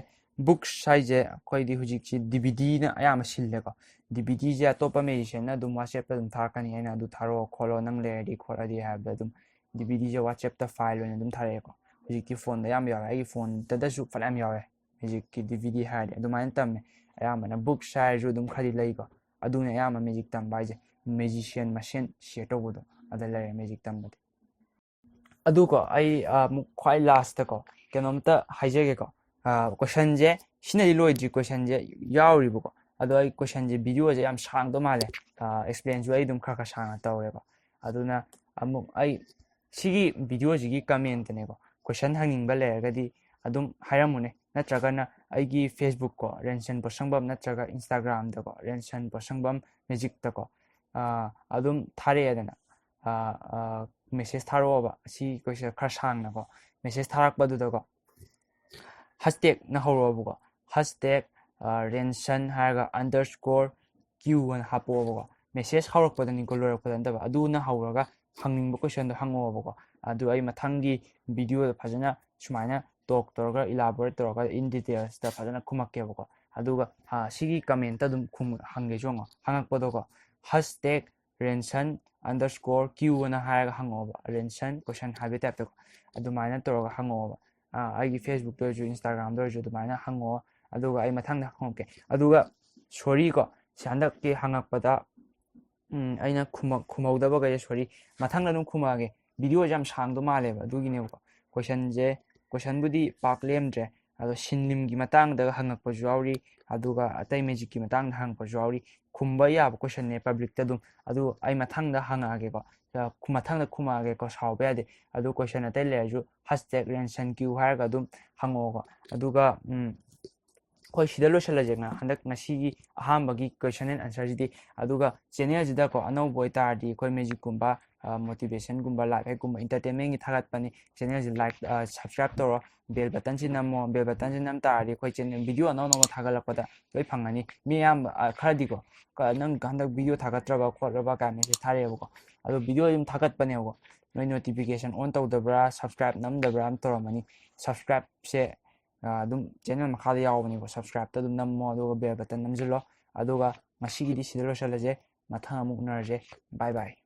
books ꯍꯥꯏꯁꯦ ꯑꯩꯈꯣꯏꯗꯤ ꯍꯧꯖꯤꯛꯁꯤ DVDꯅ ꯑꯌꯥꯝꯕ ꯁꯤꯜꯂꯦꯀꯣ꯫ DVDꯁꯦ ꯑꯇꯣꯞꯄ ꯃꯦꯖꯤꯁꯤꯌꯥꯟꯅ ꯑꯗꯨꯝ WhatsAppꯇ ꯑꯗꯨꯝ ꯊꯥꯔꯛꯀꯅꯤ, ꯑꯩꯅ ꯑꯗꯨ ꯊꯥꯔꯛꯑꯣ ꯈꯣꯠꯂꯣ ꯅꯪ ꯂꯩꯔꯗꯤ ꯈꯣꯠꯂꯗꯤ ꯍꯥꯏꯕꯗ ꯑꯗꯨꯝ DVDꯁꯦ WhatsAppꯇ ꯐꯥꯏꯜ ꯑꯣꯏꯅ ꯑꯗꯨꯝ ꯊꯥꯔꯛꯑꯦꯀꯣ꯫ ꯍꯧꯖꯤꯛꯇꯤ ꯐꯣꯟꯗ ꯌꯥꯝ ꯌꯥꯎꯔꯦ, ꯑꯩꯒꯤ ꯐꯣꯟꯗꯗꯁꯨ ꯐꯅꯌꯥꯝ ꯌꯥꯎꯔꯦ ꯃꯦꯖꯤꯛꯀꯤ DVD ꯍꯥꯏꯔꯗꯤ꯫ ꯑꯗꯨꯃꯥꯏꯅ ꯇꯝꯃꯦ ꯑꯌꯥꯝꯕꯅ꯫ books ꯍꯥꯏꯔꯁꯨ ꯑꯗꯨꯝ ꯈꯔꯗꯤ ꯂꯩꯀꯣ꯫ ꯑꯗꯨꯅ ꯑꯌꯥꯝꯕ ꯃꯦꯖꯤꯛ ꯇꯝꯕ ꯍꯥꯏꯁꯦ ꯃꯦꯖꯤꯁꯤꯌꯥꯟ ꯃꯁꯦꯟ ꯁꯤꯌꯔ ꯇꯧꯕꯗꯣ ꯑꯗ ꯂꯩꯔꯦ ꯃꯦꯖꯤꯛ ꯇꯝꯕꯗꯤ꯫ ꯑꯗꯨꯀꯣ ꯑꯩ ꯑꯃꯨꯛ ꯈ꯭ꯋꯥꯏ ꯂꯥꯁꯇꯀꯣ ꯀꯩꯅꯣꯝꯇ ꯍꯥꯏꯖꯒꯦꯀꯣ꯫ ꯀꯣꯏꯁꯟꯁꯦ ꯁꯤꯅꯗꯤ ꯂꯣꯏꯗ꯭ꯔꯤ, ꯀꯣꯏꯁꯟꯁꯦ ꯌꯥꯎꯔꯤꯕꯀꯣ꯫ ꯑꯗꯣ ꯑꯩ ꯀꯣꯏꯁꯟꯁꯦ ꯚꯤꯗꯤꯑꯣꯁꯦ ꯌꯥꯝ ꯁꯥꯡꯗꯧ ꯃꯥꯜꯂꯦ꯫ ꯑꯦꯛꯁꯄ꯭ꯂꯦꯟꯁꯨ ꯑꯩ ꯑꯗꯨꯝ ꯈꯔ ꯈꯔ ꯁꯥꯡꯅ ꯇꯧꯔꯦꯀꯣ꯫ ꯑꯗꯨꯅ ꯑꯃꯨꯛ ꯑꯩ ꯁꯤꯒꯤ ꯚꯤꯗꯤꯑꯣꯁꯤꯒꯤ ꯀꯃꯦꯟꯇꯅꯦꯀꯣ, ꯀꯣꯏꯁꯟ ꯍꯪꯅꯤꯡꯕ ꯂꯩꯔꯒꯗꯤ ꯑꯗꯨꯝ ꯍꯥꯏꯔꯝꯃꯨꯅꯦ, ꯅꯠꯇ꯭ꯔꯒꯅ ꯑꯩꯒꯤ ꯐꯦꯁꯕꯨꯛꯀꯣ, ꯔꯦꯟꯁꯟ ꯄꯣꯠꯁꯪꯕꯝ, ꯅꯠꯇ꯭ꯔꯒ ꯏꯟꯁꯇꯥꯒ꯭ꯔꯥꯝꯗꯀꯣ, ꯔꯦꯟꯁꯟ ꯄꯣꯠꯁꯪꯕꯝ ꯃꯦꯖꯤꯛꯇꯀꯣ ꯑꯗꯨꯝ ꯊꯥꯔꯛꯑꯦꯗꯅ꯫ ꯃꯦꯁꯦꯖ ꯊꯥꯔꯛꯑꯣꯕ꯫ ꯁꯤ question ꯈꯔ ꯁꯥꯡꯅꯀꯣ, ꯃꯦꯁꯦꯖ ꯊꯥꯔꯛꯄꯗꯨꯗꯀꯣ, ꯍꯁꯇꯦꯛꯅ ꯍꯧꯔꯛꯑꯣꯕꯀꯣ, ꯍꯁꯇꯦꯛ ꯔꯦꯟꯁꯟ ꯍꯥꯏꯔꯒ underscore q ꯑꯅ ꯍꯥꯞꯄꯛꯑꯣꯕꯀꯣ꯫ ꯃꯦꯁꯦꯖ ꯍꯧꯔꯛꯄꯗꯅꯤꯀꯣ, ꯂꯣꯏꯔꯛꯄꯗ ꯅꯠꯇꯕ꯫ ꯑꯗꯨꯅ ꯍꯧꯔꯒ ꯍꯪꯅꯤꯡꯕ questionꯗꯣ ꯍꯪꯉꯛꯑꯣꯕꯀꯣ꯫ ꯑꯗꯨ ꯑꯩ ꯃꯊꯪꯒꯤ videoꯗ ꯐꯖꯅ ꯁꯨꯃꯥꯏꯅ talk ꯇꯧꯔꯒ, elaborate ꯇꯧꯔꯒ, in detailsꯇ ꯐꯖꯅ ꯈꯨꯝꯃꯛꯀꯦꯕꯀꯣ꯫ ꯑꯗꯨꯒ ꯁꯤꯒꯤ commentꯇ ꯑꯗꯨꯝ ꯍꯪꯒꯦꯁꯨ ꯌꯦꯡꯉꯣ꯫ ꯍꯪꯉꯛꯄꯗꯣꯀꯣ, ꯍꯁꯇꯦꯛ ꯔꯦꯟꯁꯟ underscore q ꯑꯅ ꯍꯥꯏꯔꯒ ꯍꯪꯉꯛꯑꯣꯕ꯫ ꯔꯦꯟꯁꯟ question ꯍꯥꯏꯕꯒꯤ typeꯇꯀꯣ, ꯑꯗꯨꯃꯥꯏꯅ ꯇꯧꯔꯒ ꯍꯪꯉꯛꯑꯣꯕ꯫ ꯑꯩꯒꯤ Facebookꯇ ꯑꯣꯏꯔꯁꯨ, Instagramꯗ ꯑꯣꯏꯔꯁꯨ ꯑꯗꯨꯃꯥꯏꯅ ꯍꯪꯉꯛꯑꯣ꯫ ꯑꯗꯨꯒ ꯑꯩ ꯃꯊꯪꯗ ꯍꯪꯉꯛꯀꯦ꯫ ꯑꯗꯨꯒ, sorryꯀꯣ, ꯁꯤ ꯍꯟꯗꯛꯀꯤ ꯍꯪꯉꯛꯄꯗ ꯑꯩꯅ ꯈꯨꯝꯍꯧꯗꯕꯈꯩꯁꯦ sorry꯫ ꯃꯊꯪꯗ ꯑꯗꯨꯝ ꯈꯨꯝꯃꯛꯑꯒꯦ꯫ Videoꯁꯦ ꯌꯥꯝ ꯁꯥꯡꯗꯧ ꯃꯥꯜꯂꯦꯕ, ꯑꯗꯨꯒꯤꯅꯦꯕꯀꯣ꯫ Questionꯁꯦ, questionꯕꯨꯗꯤ ꯄꯥꯛ ꯂꯦꯝꯗ꯭ꯔꯦ, ꯑꯗꯣ ꯁꯤꯟꯅꯤꯝꯒꯤ ꯃꯇꯥꯡꯗ ꯍꯪꯉꯛꯄꯁꯨ ꯌꯥꯎꯔꯤ, ꯑꯗꯨꯒ ꯑꯇꯩ magicꯀꯤ ꯃꯇꯥꯡꯗ ꯍꯪꯉꯛꯄꯁꯨ ꯌꯥꯎꯔꯤ꯫ ꯈꯨꯝꯕ ꯌꯥꯕ questionꯅꯦ publicꯇ ꯑꯗꯨꯝ꯫ ꯑꯗꯨ ꯑꯩ ꯃꯊꯪꯗ ꯍꯪꯉꯛꯑꯒꯦꯀꯣ꯫ ꯃꯊꯪꯗ ꯈꯨꯝꯃꯛꯑꯒꯦꯀꯣ, ꯁꯥꯎꯕ ꯌꯥꯗꯦ꯫ ꯑꯗꯨ question ꯑꯇꯩ ꯂꯩꯔꯁꯨ hashtag ꯔꯦꯟꯁꯟ ꯀ꯭ꯌꯨ ꯍꯥꯏꯔꯒ ꯑꯗꯨꯝ ꯍꯪꯉꯛꯑꯣꯀꯣ꯫ ꯑꯗꯨꯒ ꯑꯩꯈꯣꯏ ꯁꯤꯗ ꯂꯣꯏꯁꯤꯜꯂꯁꯦ꯫ ꯍꯟꯗꯛ ꯉꯁꯤꯒꯤ ꯑꯍꯥꯟꯕꯒꯤ question and answerꯁꯤꯗꯤ꯫ ꯑꯗꯨꯒ channelꯁꯤꯗꯀꯣ, ꯑꯅꯧꯕ ꯑꯣꯏꯇꯥꯔꯗꯤ ꯑꯩꯈꯣꯏ magicꯀꯨꯝꯕ, motivationꯒꯨꯝꯕ, life hackꯀꯨꯝꯕ, entertainmentꯀꯤ ꯊꯥꯒꯠꯄꯅꯤ꯫ Channelꯁꯤ like, subscribe ꯇꯧꯔꯣ, bell buttonꯁꯤ ꯅꯝꯃꯣ꯫ Bell buttonꯁꯤ ꯅꯝ ꯇꯥꯔꯗꯤ ꯑꯩꯈꯣꯏ channel video ꯑꯅꯧ ꯑꯅꯧꯕ ꯊꯥꯒꯠꯂꯛꯄꯗ ꯂꯣꯏ ꯐꯪꯒꯅꯤ꯫ ꯃꯤ ꯑꯌꯥꯝꯕ ꯈꯔꯗꯤꯀꯣ, ꯅꯪ ꯍꯟꯗꯛ video ꯊꯥꯒꯠꯇ꯭ꯔꯕ ꯈꯣꯠꯂꯕ ꯀꯥꯏꯅ message ꯊꯥꯔꯛꯑꯦꯕꯀꯣ꯫ ꯑꯗꯣ video ꯑꯗꯨꯝ ꯊꯥꯒꯠꯄꯅꯦꯕꯀꯣ꯫ ꯅꯣꯏ notification on ꯇꯧꯗꯕ꯭ꯔꯥ, subscribe ꯅꯝꯗꯕ꯭ꯔꯥ ꯑꯃ ꯇꯧꯔꯝꯃꯅꯤ꯫ Subscribeꯁꯦ ꯑꯗꯨꯝ channel ꯃꯈꯥꯗ ꯌꯥꯎꯕꯅꯦꯀꯣ꯫ Subscribeꯇ ꯑꯗꯨꯝ ꯅꯝꯃꯣ, ꯑꯗꯨꯒ bell button ꯅꯝꯁꯤꯜꯂꯣ꯫ ꯑꯗꯨꯒ ꯉꯁꯤꯒꯤꯗꯤ ꯁꯤꯗ ꯂꯣꯏꯁꯤꯜꯂꯁꯦ꯫ ꯃꯊꯪ ꯑꯃꯨꯛ ꯎꯅꯔꯁꯦ꯫ Bye bye꯫